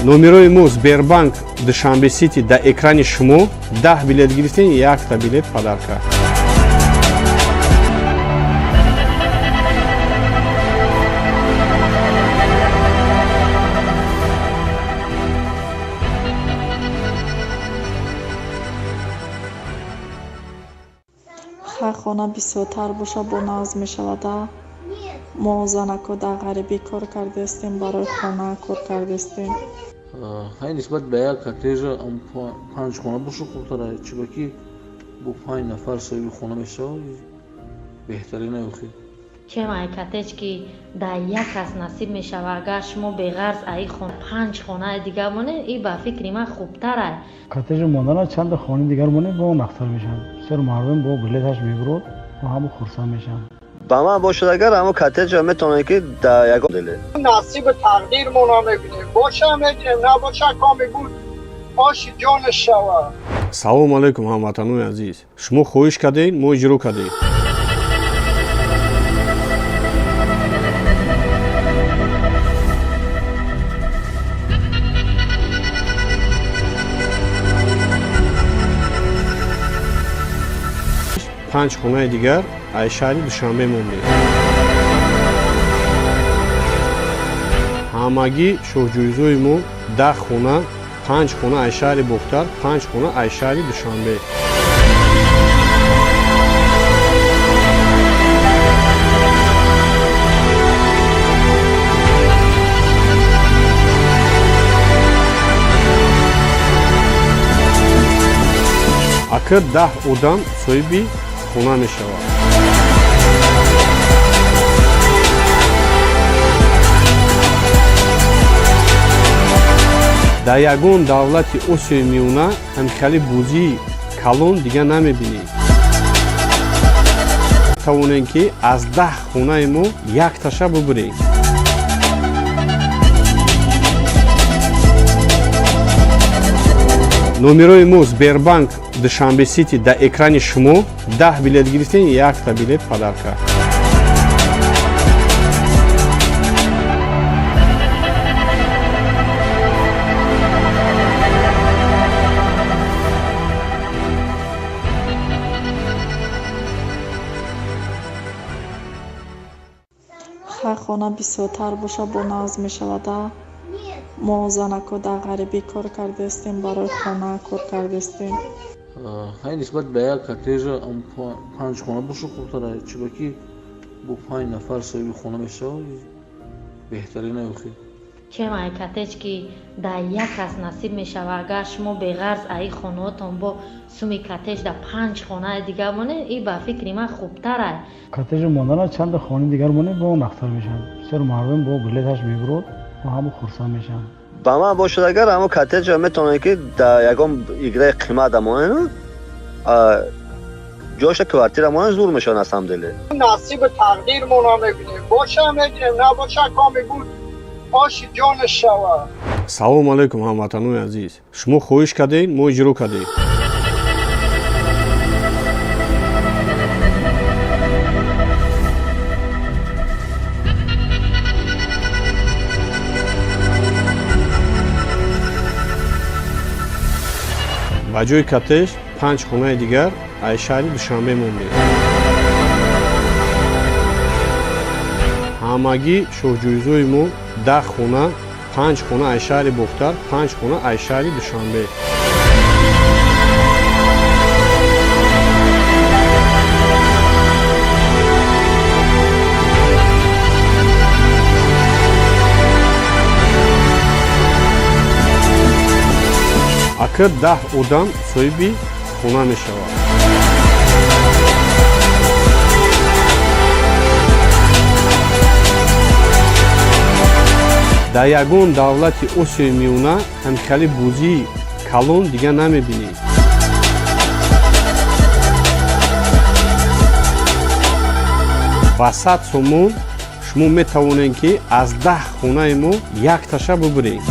Номерои мо Сбербанк Душанбе Сити дар экрани шумо. 10 билет гирифтем, якта билет подарка. Хай, хона бисёртар боша, бо нағз мешавада. Мо занако дар ғарибӣ кор кардастем, барои хона кор кардастем. Хай, нисбат ба як коттеҷа панҷ хона боша хубтара, чунки бо панҷ нафар соҳиби хона мешавад, беҳтарин охир. Чем ай коттедж, ки дар як кас насиб мешавад, агар шумо беғарз аи панҷ хонаи дигар монед, и ба фикри ман хубтарай. Коттеҷи мондана чанда хонаи дигар монед, бо нақтар мешавад. Бисёр мардум бо билеташ мебурод, бо ҳама хурсанд мешаванд. Ба ман бошад, агар ҳамо коттеҷа метавонед, ки дар ягон Насиби тақдирмона мебинем, боша мегирем, набоша, коми буд, оши ҷонаш шавад. Салому алайкум, ҳамватанони азиз! Шумо хоҳиш кардед, мо иҷро кардем. Панҷ хонаи дигар аз шаҳри Душанбе мондем. Ҳамагӣ шоҳҷоизои мо 10 хона, панҷ хона аз шаҳри Бохтар, панҷ хона аз шаҳри Душанбе. Ака, 10 одам соҳиби хона мешавад. Дар ягон давлати Осиёи Миёна ҳамхели бозии калон дига намебинед. Тавонем, ки аз 10 хонаи мо якташа бубурем. Номерои мо Сбербанк Душанбе Сити дар экрани шумо. 10 билет гирифтем, якта билет подарка. Хай, хона бисёртар боша, бо нағз мешавада. Мо занако дар ғарибӣ кор кардастем, барои хона кор кардастем. Хай, нисбат ба як коттеҷа панҷ хона боша хубтара, чунки бо панҷ нафар соҳиби хона мешавад, беҳтарин охир. Чем ай коттедж, ки дар як кас насиб мешавад, агар шумо беғарз аи хонаотон бо суми коттедж дар панҷ хонаи дигар монед, и ба фикри ман хубтарай. Коттеҷи мондана чанда хонаи дигар монед, бо нақтар мешавад. Бисёр мардум бо билеташ мебурод, бо ҳама хурсанд мешаванд. Ба ман бошад, агар ҳамо коттеҷа метавонед, ки дар ягон играи қимат монед, ҷоша квартира монед, зур мешавад на самом деле. Насиби тақдирмона мебинем, боша мегирем, набоша, коми буд, оши ҷонаш шавад. Салому алайкум, ҳамватанони азиз! Шумо хоҳиш кардед, мо иҷро кардем. Ба ҷои коттедж панҷ хонаи дигар аз шаҳри Душанбе мондем. Ҳамагӣ шоҳҷоизои мо 10 хона, панҷ хона аз шаҳри Бохтар, панҷ хона аз шаҳри Душанбе. Ака, 10 одам соҳиби хона мешавад. Дар ягон давлати Осиёи Миёна ҳамхели бозии калон дига намебинед. Ба 100 сомон шумо метавонед, ки аз 10 хонаи мо якташа бубуред.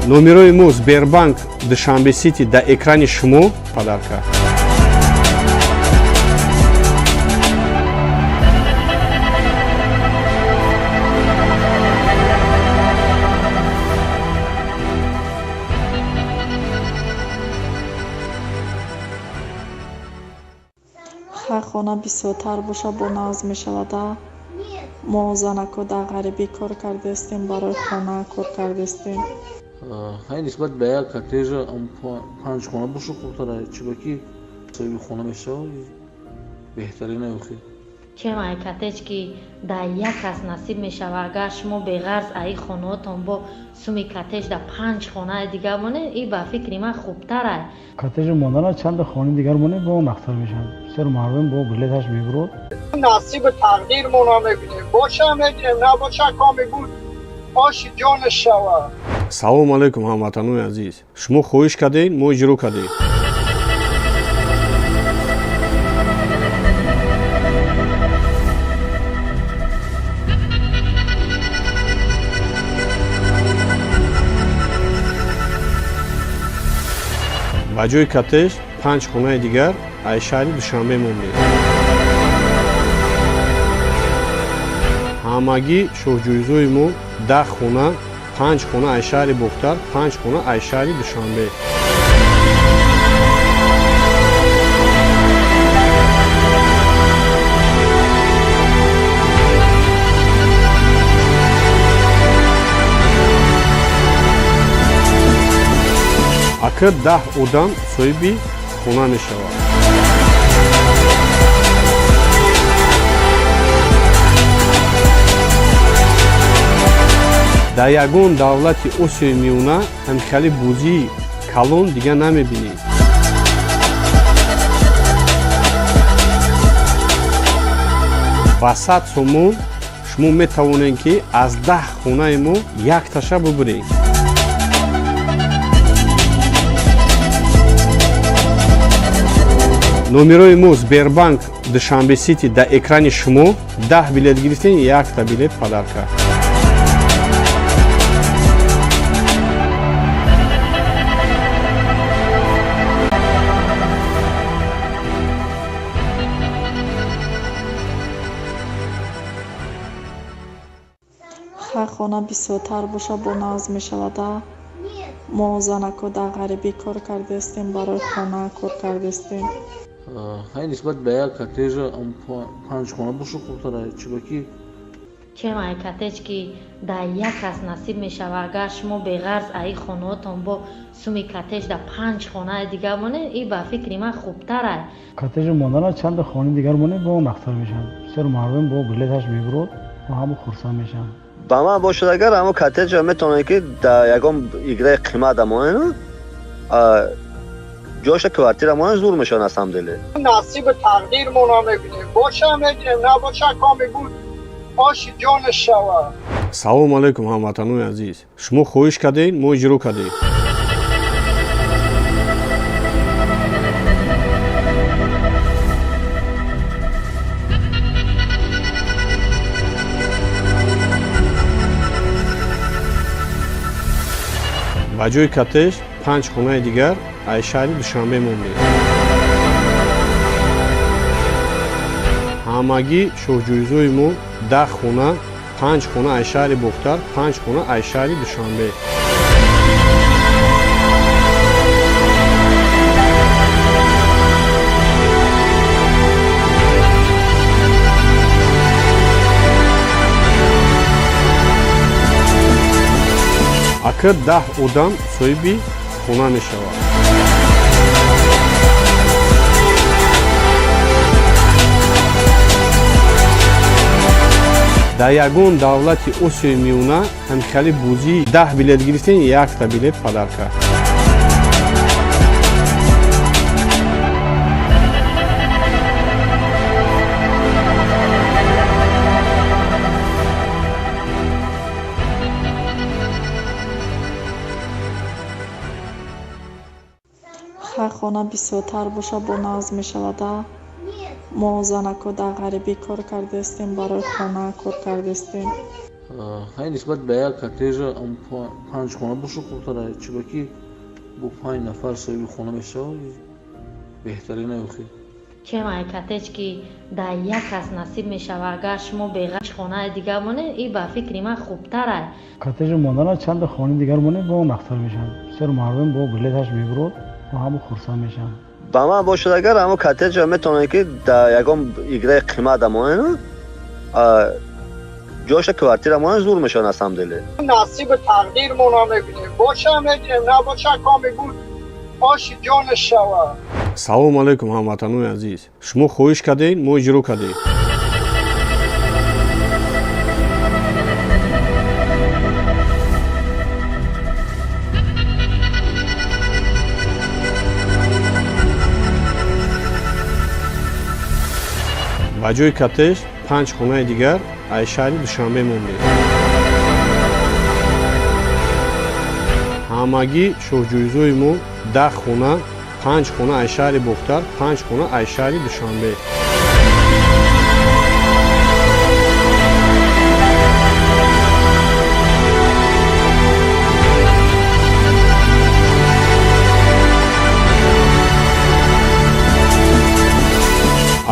Номерои мо Сбербанк Душанбе Сити дар экрани шумо. Подарка. Хона бисёртар боша, бо нағз мешавада. Мо занако дар ғарибӣ кор кардаистем, барои хона кор кардаистем. Хай, нисбат ба як коттеҷа панҷ хона боша хубтара, чунки соҳиби хона мешавад, беҳтарин охи. Чем ай коттедж, ки дар як кас насиб мешавад, агар шумо беғарз аи хонаотон бо суми коттедж дар панҷ хонаи дигар монед, и ба фикри ман хубтарай. Коттеҷи мондана чанда хонаи дигар монед, бо нақтар мешавад. Бисёр мардум бо билеташ мебурод. Насиби тақдирмона мебинем, боша мегирем, набоша, коми буд, оши ҷонаш шавад. Салому алайкум, ҳамватанони азиз! Шумо хоҳиш кардед, мо иҷро кардем. Ба ҷои коттеҷ панҷ хонаи дигар аз шаҳри Душанбе мондем. Ҳамагӣ шоҳҷоизои мо 10 хона: панҷ хона аз шаҳри Бохтар, панҷ хона аз шаҳри Душанбе. Ака, 10 одам соҳиби хона мешавад. Дар ягон давлати Осиёи Миёна ҳамхели бозии калон дига намебинед. Ба 100 сомон шумо метавонед, ки аз 10 хонаи мо якташа бубуред. Номерои мо Сбербанк Душанбе Сити дар экрани шумо. 10 билет гирифтем, якта билет подарка. Хай, хона бисёртар боша, бо нағз мешавада. Мо занако дар ғарибӣ кор кардаистем, барои хона кор кардаистем. Хай, нисбат ба як коттеҷа панҷ хона боша хубтара, чунки Чем ай коттедж, ки дар як кас насиб мешавад, агар шумо беғарз аи хонаотон бо суми коттедж дар панҷ хонаи дигар монед, и ба фикри ман хубтарай. Коттеҷи мондана чанда хонаи дигар монед, бо нақтар мешавад. Бисёр мардум бо билеташ мебурод, бо ҳама хурсанд мешаванд. Ба ман бошад агар, ҳамо коттеҷа метавонед, ки дар ягон играи қимат монед, ҷоша квартира монед, зур мешавад на самом деле. Насиби тақдирмона мебинем, боша мегирем, набоша, коми буд, оши ҷонаш шавад. Салому алайкум, ҳамватанони азиз! Шумо хоҳиш кардед, мо иҷро кардем. Ба ҷои коттеҷ панҷ хонаи дигар аз шаҳри Душанбе мондем. Ҳамагӣ шоҳҷоизои мо 10 хона: панҷ хона аз шаҳри Бохтар, панҷ хона аз шаҳри Душанбе. Ака, 10 одам соҳиби хона мешавад. Дар ягон давлати Осиёи Миёна ҳамхели бозии 10 билет гирифтем, якта билет подарка. Хай, хона бисёртар боша, бо нағз мешавада. Мо занако дар ғарибӣ кор кардаистем, барои хона кор кардаистем. Хай, нисбат ба як коттеҷа панҷ хона боша хубтара, чунки бо панҷ нафар соҳиби хона мешавад, беҳтарин охи. Чем ай коттедж, ки дар як кас насиб мешавад, агар шумо беғарз хонаи дигар монед, и ба фикри ман хубтарай. Коттеҷи мондана чанда хонаи дигар монед, бо нақтар мешавад. Бисёр мардум бо билеташ мебурод, бо ҳама хурсанд мешаванд. Ба ман бошад, агар ҳамо коттеҷа метавонед, ки дар ягон играи қимат монед, ҷоша квартира монед, зур мешавад на самом деле. Насиби тақдирмона мебинем, боша мегирем, набоша, коми буд, оши ҷонаш шавад. Салому алайкум, ҳамватанои азиз! Шумо хоҳиш кардед, мо иҷро кардем. Ба ҷои коттеҷ панҷ хонаи дигар аз шаҳри Душанбе мондем. Ҳамагӣ шоҳҷоизои мо 10 хона: панҷ хона аз шаҳри Бохтар, панҷ хона аз шаҳри Душанбе.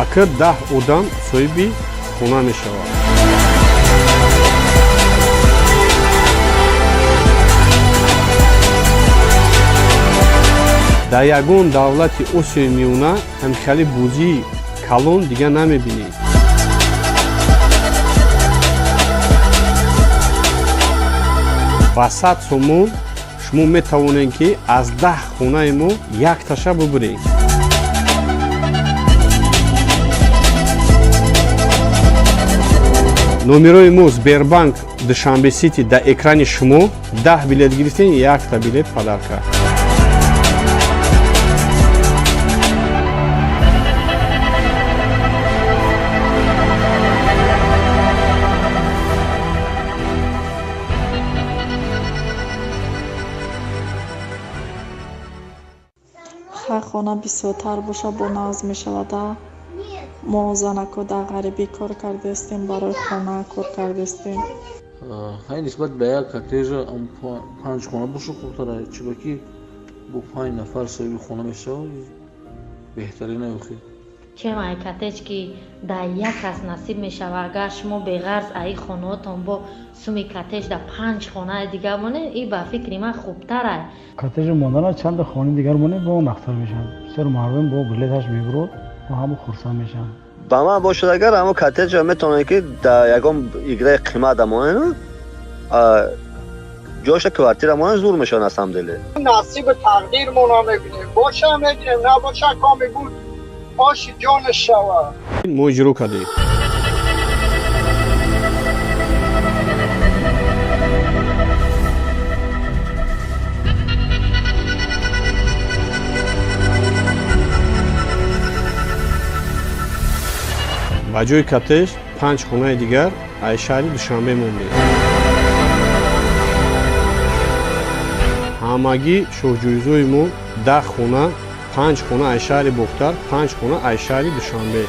Ака, 10 одам соҳиби хона мешавад. Дар ягон давлати Осиёи Миёна ҳамхели бозии калон дига намебинед. Ба 100 сомон шумо метавонед, ки аз 10 хонаи мо якташа бубуред. Номерои мо Сбербанк Душанбе Сити дар экрани шумо. 10 билет гирифтем, якта билет подарка. Хай, хона бисёртар боша, бо нағз мешавада. Мо занако дар ғарибӣ кор кардастем, барои хона кор кардастем. Хай, нисбат ба як коттеҷа панҷ хона боша хубтара, чунки бо панҷ нафар соҳиби хона мешавад, беҳтарин охи. Чем ай коттеҷ, ки дар як кас насиб мешавад, агар шумо беғарз аи хонаотон бо суми коттеҷ дар панҷ хонаи дигар монед, и ба фикри ман хубтарай. Коттеҷи мондана чанда хонаи дигар монед, бо нақтар мешавад. Бисёр мардум бо билеташ мебурод, бо ҳама хурсанд мешаванд. Ба ман бошад, агар ҳамо коттеҷа метавонед, ки дар ягон играи қимат монед, ҷоша квартира монед, зур мешавад на самом деле. Насиби тақдирмона мебинем, боша мегирем, набоша, коми буд, оши ҷонаш шавад. Мо иҷро кардем. Ба ҷои коттеҷ панҷ хонаи дигар аз шаҳри Душанбе мондем. Ҳамагӣ шоҳҷоизои мо 10 хона: панҷ хона аз шаҳри Бохтар, панҷ хона аз шаҳри Душанбе.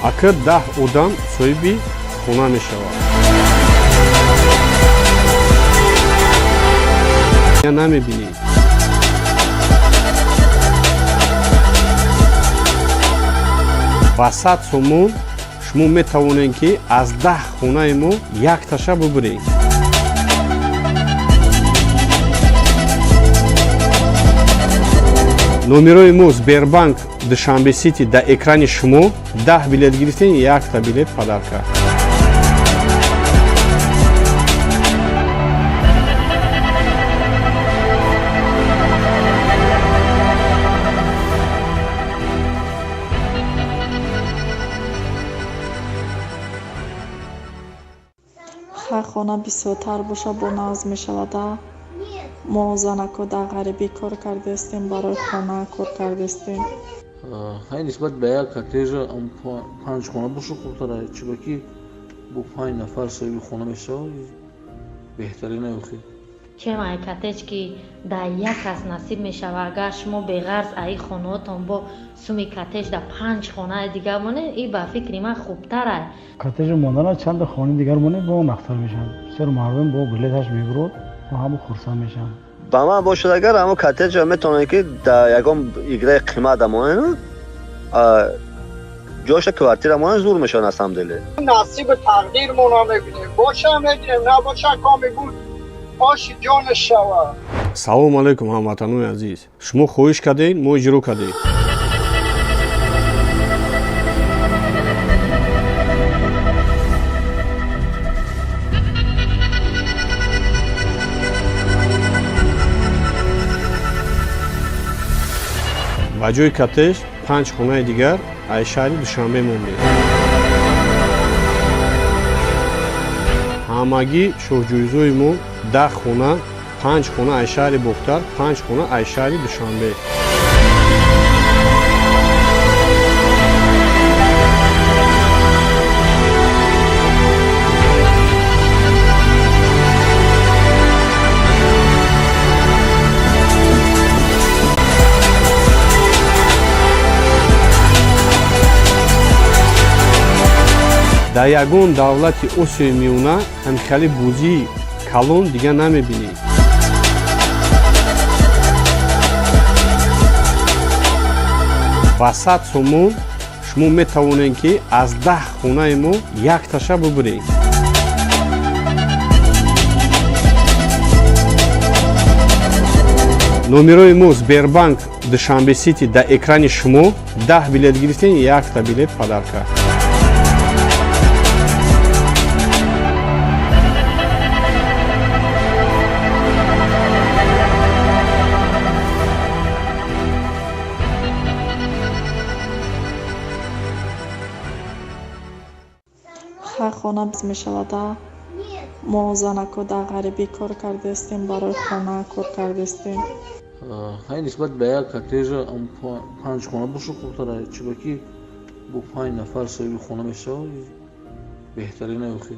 Ака, 10 одам соҳиби хона мешавад. Намебинед. Ба 100 сомон шумо метавонед, ки аз 10 хонаи мо якташа бубуред. Номерои мо Сбербанк Душанбе Сити дар экрани шумо. 10 билет гирифтем, якта билет подарка. Хай, хона бисёртар боша, бо нағз мешавада. Мо занако дар ғарибӣ кор кардастем, барои хона кор кардастем. Хай, нисбат ба як коттеҷа панҷ хона боша хубтара, чунки бо панҷ нафар соҳиби хона мешавад, беҳтарин охи. Чем ай коттеҷ, ки дар як кас насиб мешавад, агар шумо беғарз аи хонаотон бо суми коттеҷ дар панҷ хонаи дигар монед, и ба фикри ман хубтарай. Коттеҷи мондана чанда хонаи дигар монед, бо нақтар мешавад. Бисёр мардум бо билеташ мебурод, бо ҳама хурсанд мешаванд. Ба ман бошад, агар ҳамо коттеҷа метавонед, ки дар ягон играи қимат монед. Ҷоша квартира монем, зур мешавад на самом деле. Насиби тақдирмона мебинем, боша мегирем, набоша, коми буд, оши ҷонаш шавад. Салому алайкум, ҳамватанони азиз! Шумо хоҳиш кардед, мо иҷро кардем. Ба ҷои коттедж панҷ хонаи дигар аз шаҳри Душанбе мондем. Ҳамагӣ шоҳҷоизои мо 10 хона, панҷ хона аз шаҳри Бохтар, панҷ хона аз шаҳри Душанбе. Дар ягон давлати Осиёи Миёна ҳамхели бозии калон дига намебинед. Ба 100 сомон шумо метавонед, ки аз 10 хонаи мо якташа бубуред. Номерои мо Сбербанк Душанбе Сити дар экрани шумо. 10 билет гирифтем, якта билет подарка. Хай, хона мешавада. Мо занако дар ғарибӣ кор кардастем, барои хона кор кардастем. Хай, нисбат ба як коттеҷа панҷ хона боша хубтара, чунки бо панҷ нафар соҳиби хона мешавад, беҳтарина охи.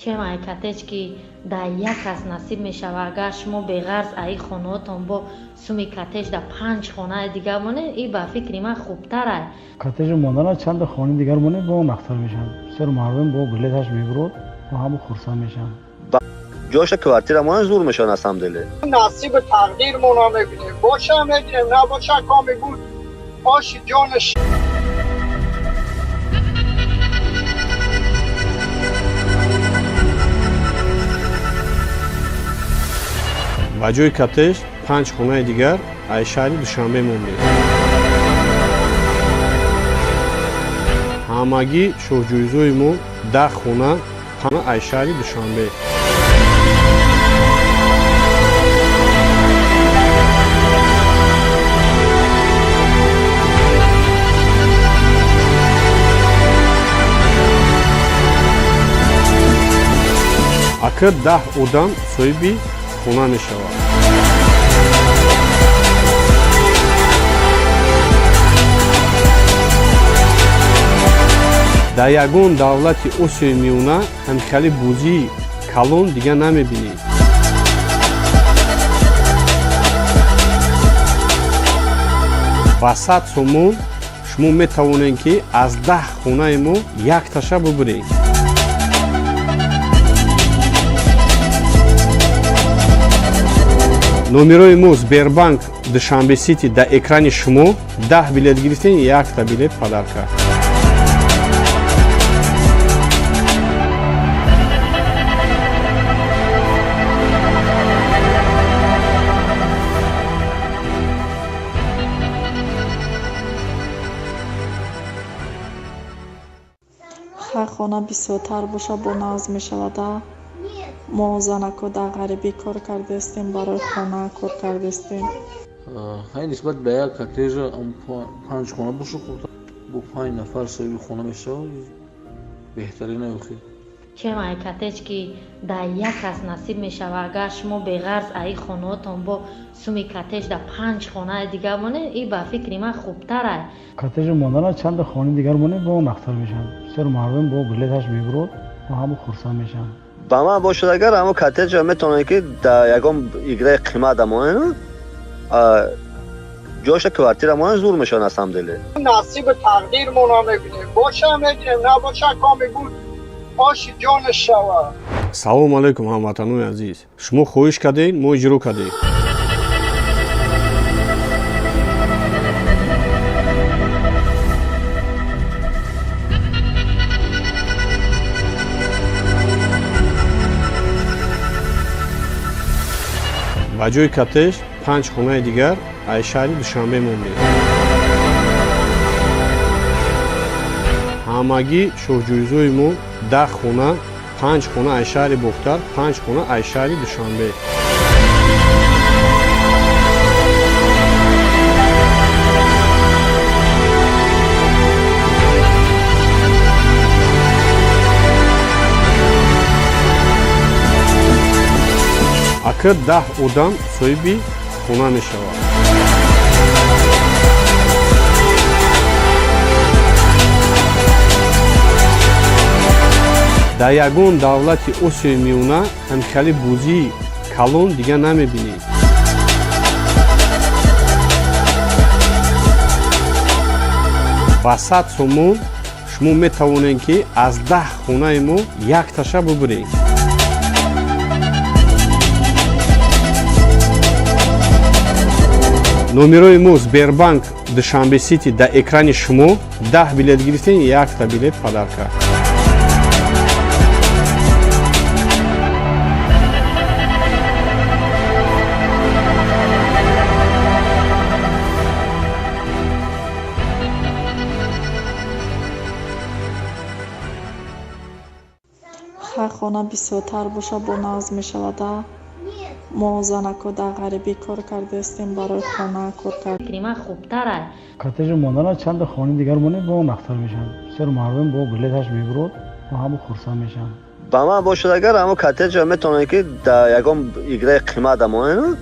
Чем ай коттедж, ки дар як кас насиб мешавад, агар шумо беғарз аи хонаотон бо суми коттедж дар панҷ хонаи дигар монед, и ба фикри ман хубтарай. Коттеҷи мондана чанда хонаи дигар монем, бо нақтар мешавад. Бисёр мардум бо билеташ мебурод, бо ҳама хурсанд мешаванд. Ҷоша квартира монем, зур мешавад на самом деле. Насиби тақдирмона мебинем, боша мегирем, набоша, коми буд, оши ҷонаш. Ба ҷои коттедж панҷ хонаи дигар аз шаҳри Душанбе мондем. Ҳамагӣ шоҳҷоизои мо 10 хона, аз шаҳри Душанбе. Ака, 10 одам соҳиби хона мешавад. Дар ягон давлати Осиёи Миёна ҳамхели бозии калон дига намебинед. Ба 100 сомон шумо метавонед, ки аз 10 хонаи мо якташа бубуред. Номерои мо Сбербанк Душанбе Сити дар экрани шумо. 10 билет гирифтем, якта билет подарка. Хай, хона бисёртар боша, бо нағз мешавада. Мо занако дар ғарибӣ кор кардастем, барои хона кор кардастем. Хай, нисбат ба як коттеҷа панҷ хона боша хубтар, бо панҷ нафар соҳиби хона мешавад, беҳтарина охи. Чем ай коттедж, ки дар як кас насиб мешавад, агар шумо беғарз аи хонаотон бо суми коттедж дар панҷ хонаи дигар монед, и ба фикри ман хубтарай. Коттеҷи мондана чанда хонаи дигар монем, бо нақтар мешавад. Бисёр мардум бо билеташ мебурод, бо ҳама хурсанд мешаванд. Ба ман бошад агар, ҳамо коттеҷа метавонед, ки дар ягон играи қимат монем, ҷоша квартира монем, зур мешавад на самом деле. Насиби тақдирмона мебинем, боша мегирем, набоша, коми буд, оши ҷонаш шавад. Салому алайкум, ҳамватанони азиз! Шумо хоҳиш кардед, мо иҷро кардем. Ба ҷои коттедж панҷ хонаи дигар аз шаҳри Душанбе мондем. Ҳамагӣ шоҳҷоизои мо 10 хона, панҷ хона аз шаҳри Бохтар, панҷ хона аз шаҳри Душанбе. Ака, 10 одам соҳиби хона мешавад. Дар ягон давлати Осиёи Миёна ҳамхели бозии калон дига намебинед. Ба 100 сомон шумо метавонед, ки аз 10 хонаи мо якташа бубуред. Номерои мо Сбербанк Душанбе Сити дар экрани шумо. 10 билет гирифтем, якта билет подарка. Хай, хона бисёртар боша, бо нағз мешавада. Мо занако дар ғарибӣ кор кардаистем, барои хона кор кард. Фикри ман хубтарай. Коттеҷи мондана чанда хонаи дигар монед, бо нақтар мешавад. Бисёр мардум бо билеташ мебурод, бо ҳама хурсанд мешаванд. Ба ман бошад, агар ҳамо коттеҷа метавонед, ки дар ягон играи қимат монед,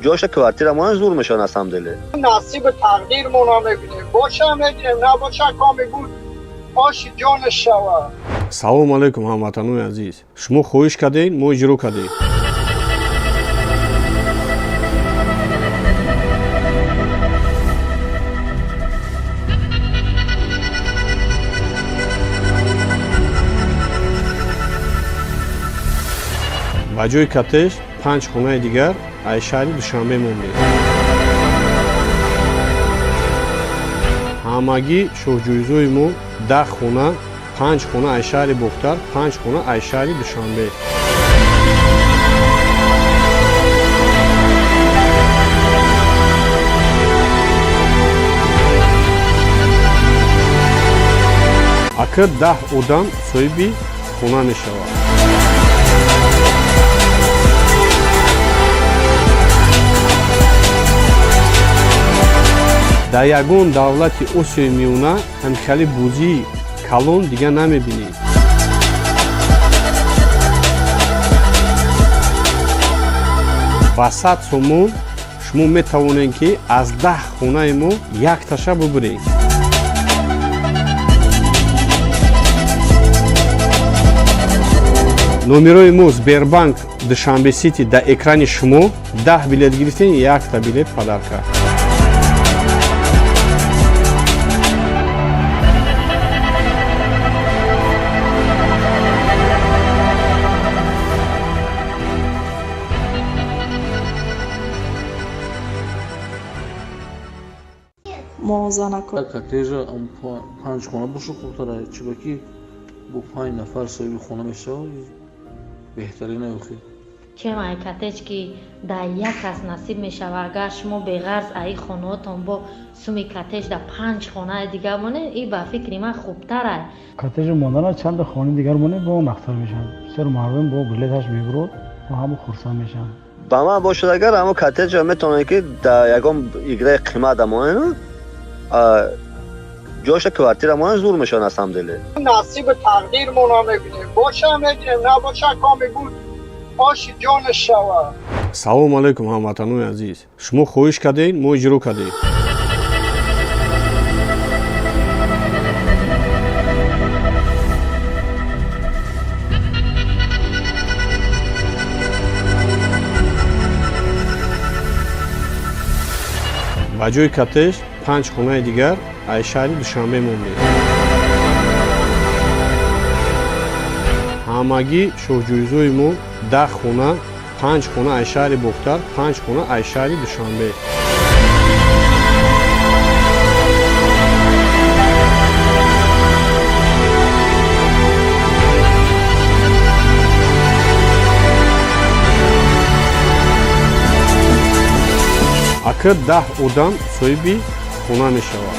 ҷоша квартира монед, зур мешавад на самом деле. Насиби тақдирмона мебинем, боша мегирем, набоша, коми буд, оши ҷонаш шавад. Салому алайкум, ҳамватанони азиз! Шумо хоҳиш кардед, мо иҷро кардем. Ба ҷои коттедж панҷ хонаи дигар аз шаҳри Душанбе мондем. Ҳамагӣ шоҳҷоизои мо 10 хона, панҷ хона аз шаҳри Бохтар, панҷ хона аз шаҳри Душанбе. Ака, 10 одам соҳиби хона мешавад. Дар ягон давлати Осиёи Миёна ҳамхели бозии калон дига намебинед. Ба 100 сомон шумо метавонед, ки аз 10 хонаи мо якташа бубуред. Номерои мо Сбербанк Душанбе Сити дар экрани шумо. 10 билет гирифтем, якта билет подарка. Мо занако Коттеҷа панҷ хона боша хубтара, чунки бо панҷ нафар соҳиби хона мешавад, беҳтарина охир. Чем ай коттедж, ки дар як кас насиб мешава. Агар шумо беғарз аи хонаотон бо суми коттедж дар панҷ хонаи дига монед, и ба фикри ман хубтарай. Коттеҷи мондана чанда хонаи дигар монед, бо нақтар мешавад. Бисёр мардум бо билеташ мебурод, бо ҳама хурсанд мешаванд. Ба ман бошад, агар ҳамо коттеҷа метавонед, ки дар ягон играи қимат монед, ҷоша квартира монед, зур мешавад на самом деле. Насиби тақдирмона мебинем, боша мегирем, набоша, коми буд, оши ҷонаш шавад. Салому алайкум, ҳамватанони азиз! Шумо хоҳиш кардед, мо иҷро кардем. Ба ҷои коттедж панҷ хонаи дигар аз шаҳри Душанбе мондем. Ҳамагӣ шоҳҷоизои мо 10 хона, панҷ хона аз шаҳри Бохтар, панҷ хона аз шаҳри Душанбе. Ака 10 одам соҳиби хона мешавад.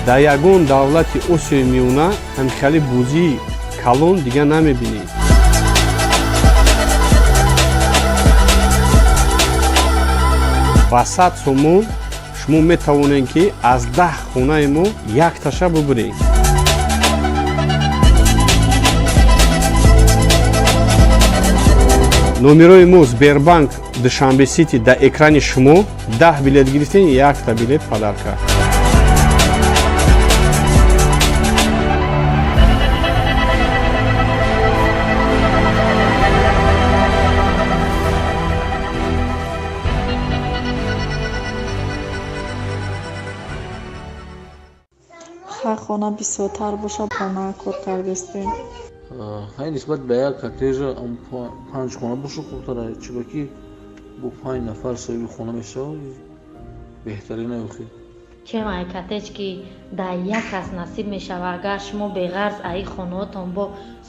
Дар ягон давлати Осиёи Миёна ҳамхели бозии калон дига намебинед. Ба 100 сомон шумо метавонед, ки аз 10 хонаи мо якташа бубуред. Номерои мо Сбербанк Душанбе Сити дар экрани шумо. 10 билет гирифтем, якта билет подарка. Хай, хона бисёртар боша, хона кор кардестем. Хай, нисбат ба як коттежа панҷ хона боша хубтара, чунки бо панҷ нафар соҳиби хона мешавад, беҳтарин охир. Чем ай коттедж, ки дар як кас насиб мешавад, агар шумо беғарз аи хонаотон бо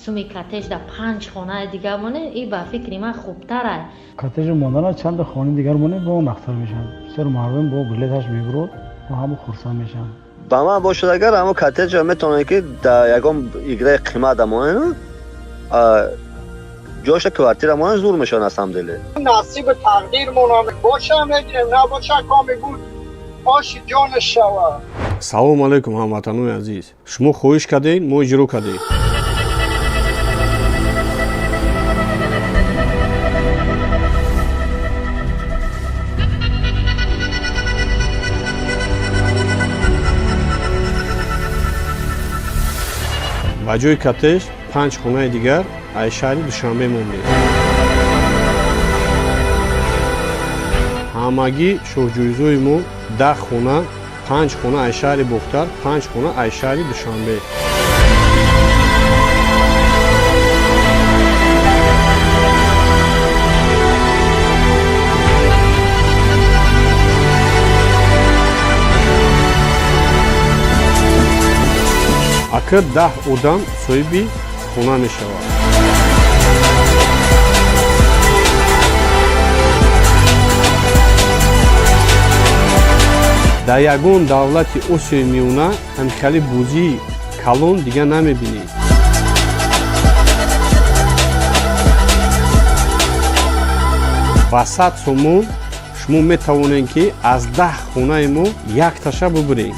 суми коттедж дар панҷ хонаи дигар монед, и ба фикри ман хубтарай. Коттеҷи мондана чанда хонаи дигар монед, бо нақтар мешавад. Бисёр мардум бо билеташ мебурод, бо ҳама хурсанд мешаванд. Ба ман бошад агар, ҳамо коттеҷа метавонед, ки дар ягон играи қимат монед, ҷоша квартира монед, зур мешавад на самом деле. Насиби тақдирмон боша мегирем, набоша, коми буд, оши ҷонаш шавад. Салому алайкум, ҳамватанони азиз! Шумо хоҳиш кардед, мо иҷро кардем. Ба ҷои коттедж панҷ хонаи дигар аз шаҳри Душанбе мондем. Ҳамагӣ шоҳҷоизои мо 10 хона, панҷ хона аз шаҳри Бохтар, панҷ хона аз шаҳри Душанбе. Ака 10 одам соҳиби хона мешавад. Дар ягон давлати Осиёи Миёна ҳамхели бозии калон дига намебинед. Ба 100 сомон шумо метавонед, ки аз 10 хонаи мо якташа бубуред.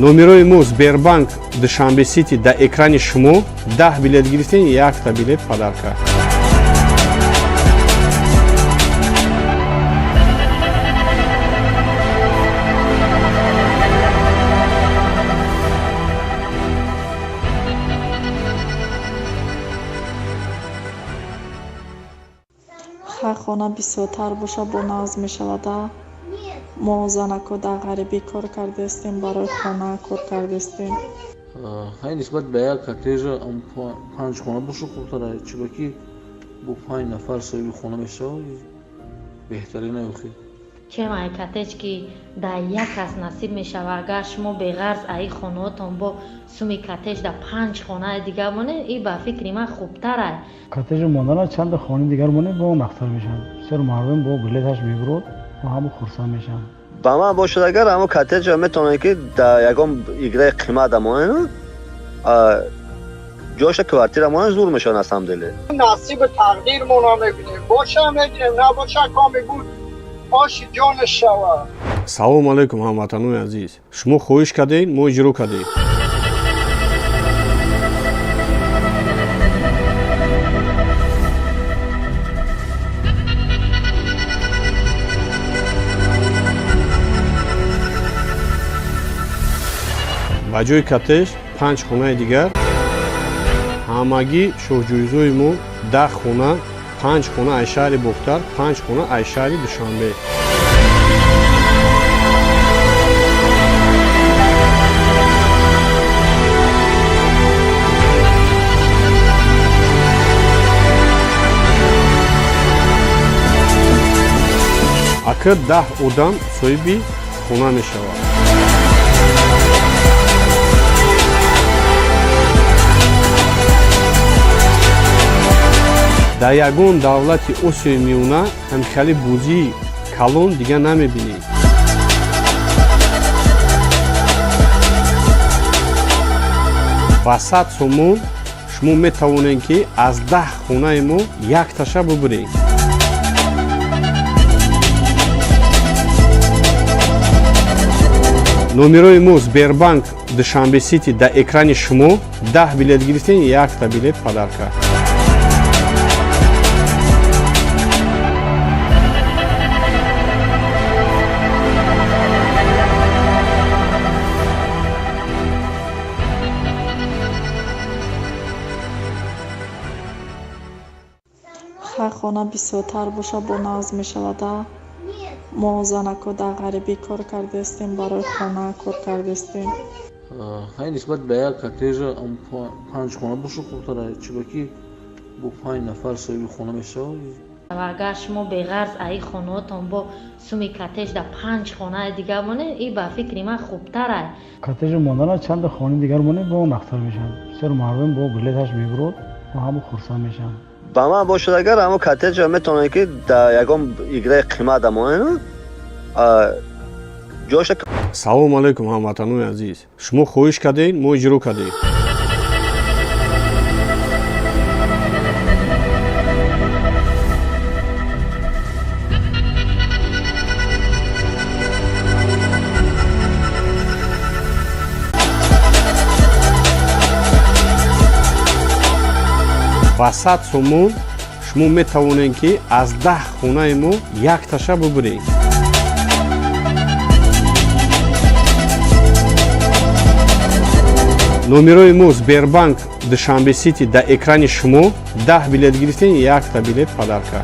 Номерои мо Сбербанк Душанбе Сити дар экрани шумо. 10 билет гирифтем, якта билет подарка. Хай, хона бисёртар боша, бо нағз мешавада. Мо занако дар ғарибӣ кор кардестем, барои хона кор кардестем. Хай, нисбат ба як коттеҷа панҷ хона боша хубтара, чунки бо панҷ нафар соҳиби хона мешавад, беҳтарин охир. Чем ай коттедж, ки дар як кас насиб мешавад, агар шумо беғарз аи хонаотон бо суми коттедж дар панҷ хонаи дигар монед, и ба фикри ман хубтарай. Коттеҷи мондана чанда хонаи дигар монед, бо нақтар мешавад. Бисёр мардум бо билеташ мебурод, бо ҳама хурсанд мешаванд. Ба ман бошад агар, ҳамо коттеҷа метавонед, ки дар ягон играи қимат монед, ҷоша квартира монед, зур мешавад на самом деле. Насиби тақдирмон мебинем, боша мегирем, набоша, коми буд, оши ҷонаш шавад. Салому алайкум, ҳамватанони азиз! Шумо хоҳиш кардед, мо иҷро кардем. Ба ҷои коттедж панҷ хонаи дигар. Ҳамагӣ шоҳҷоизои мо 10 хона, панҷ хона аз шаҳри Бохтар, панҷ хона аз шаҳри Душанбе. Ака 10 одам соҳиби хона мешавад. Дар ягон давлати Осиёи Миёна ҳамхели бозии калон дига намебинед. Ба 100 сомон шумо метавонед, ки аз 10 хонаи мо якташа бубуред. Номерои мо Сбербанк Душанбе Сити дар экрани шумо. 10 билет гирифтем, якта билет подарка. Ҳар хона бисёртар боша, бо нағз мешавада. Мо занако дар ғарибӣ кор кардастем, барои хона кор кардастем. Хай, нисбат ба як коттежа панҷ хона боша хубтара, чунки бо панҷ нафар соҳиби хона мешавад. Агар шумо беғарз аи хонаотон бо суми коттеҷ дар панҷ хонаи дигар монед, и ба фикри ман хубтарай. Коттеҷ мондана чанда хонаи дигар монед, бо нақтар мешавад. Бисёр мардум бо билеташ мебурод, бо ҳама хурсанд мешаванд. Ба ман бошад, агар ҳамо коттеҷа метавонед, ки дар ягон играи қимат монед ҷоша. Салому алайкум, ҳамватанои азиз! Шумо хоҳиш кардед, мо иҷро кардем. Ба 100 сомон шумо метавонед, ки аз 10 хонаи мо якташа бубуред. Номерои мо Сбербанк Душанбе Сити дар экрани шумо. 10 билет гирифтем, якта билет подарка.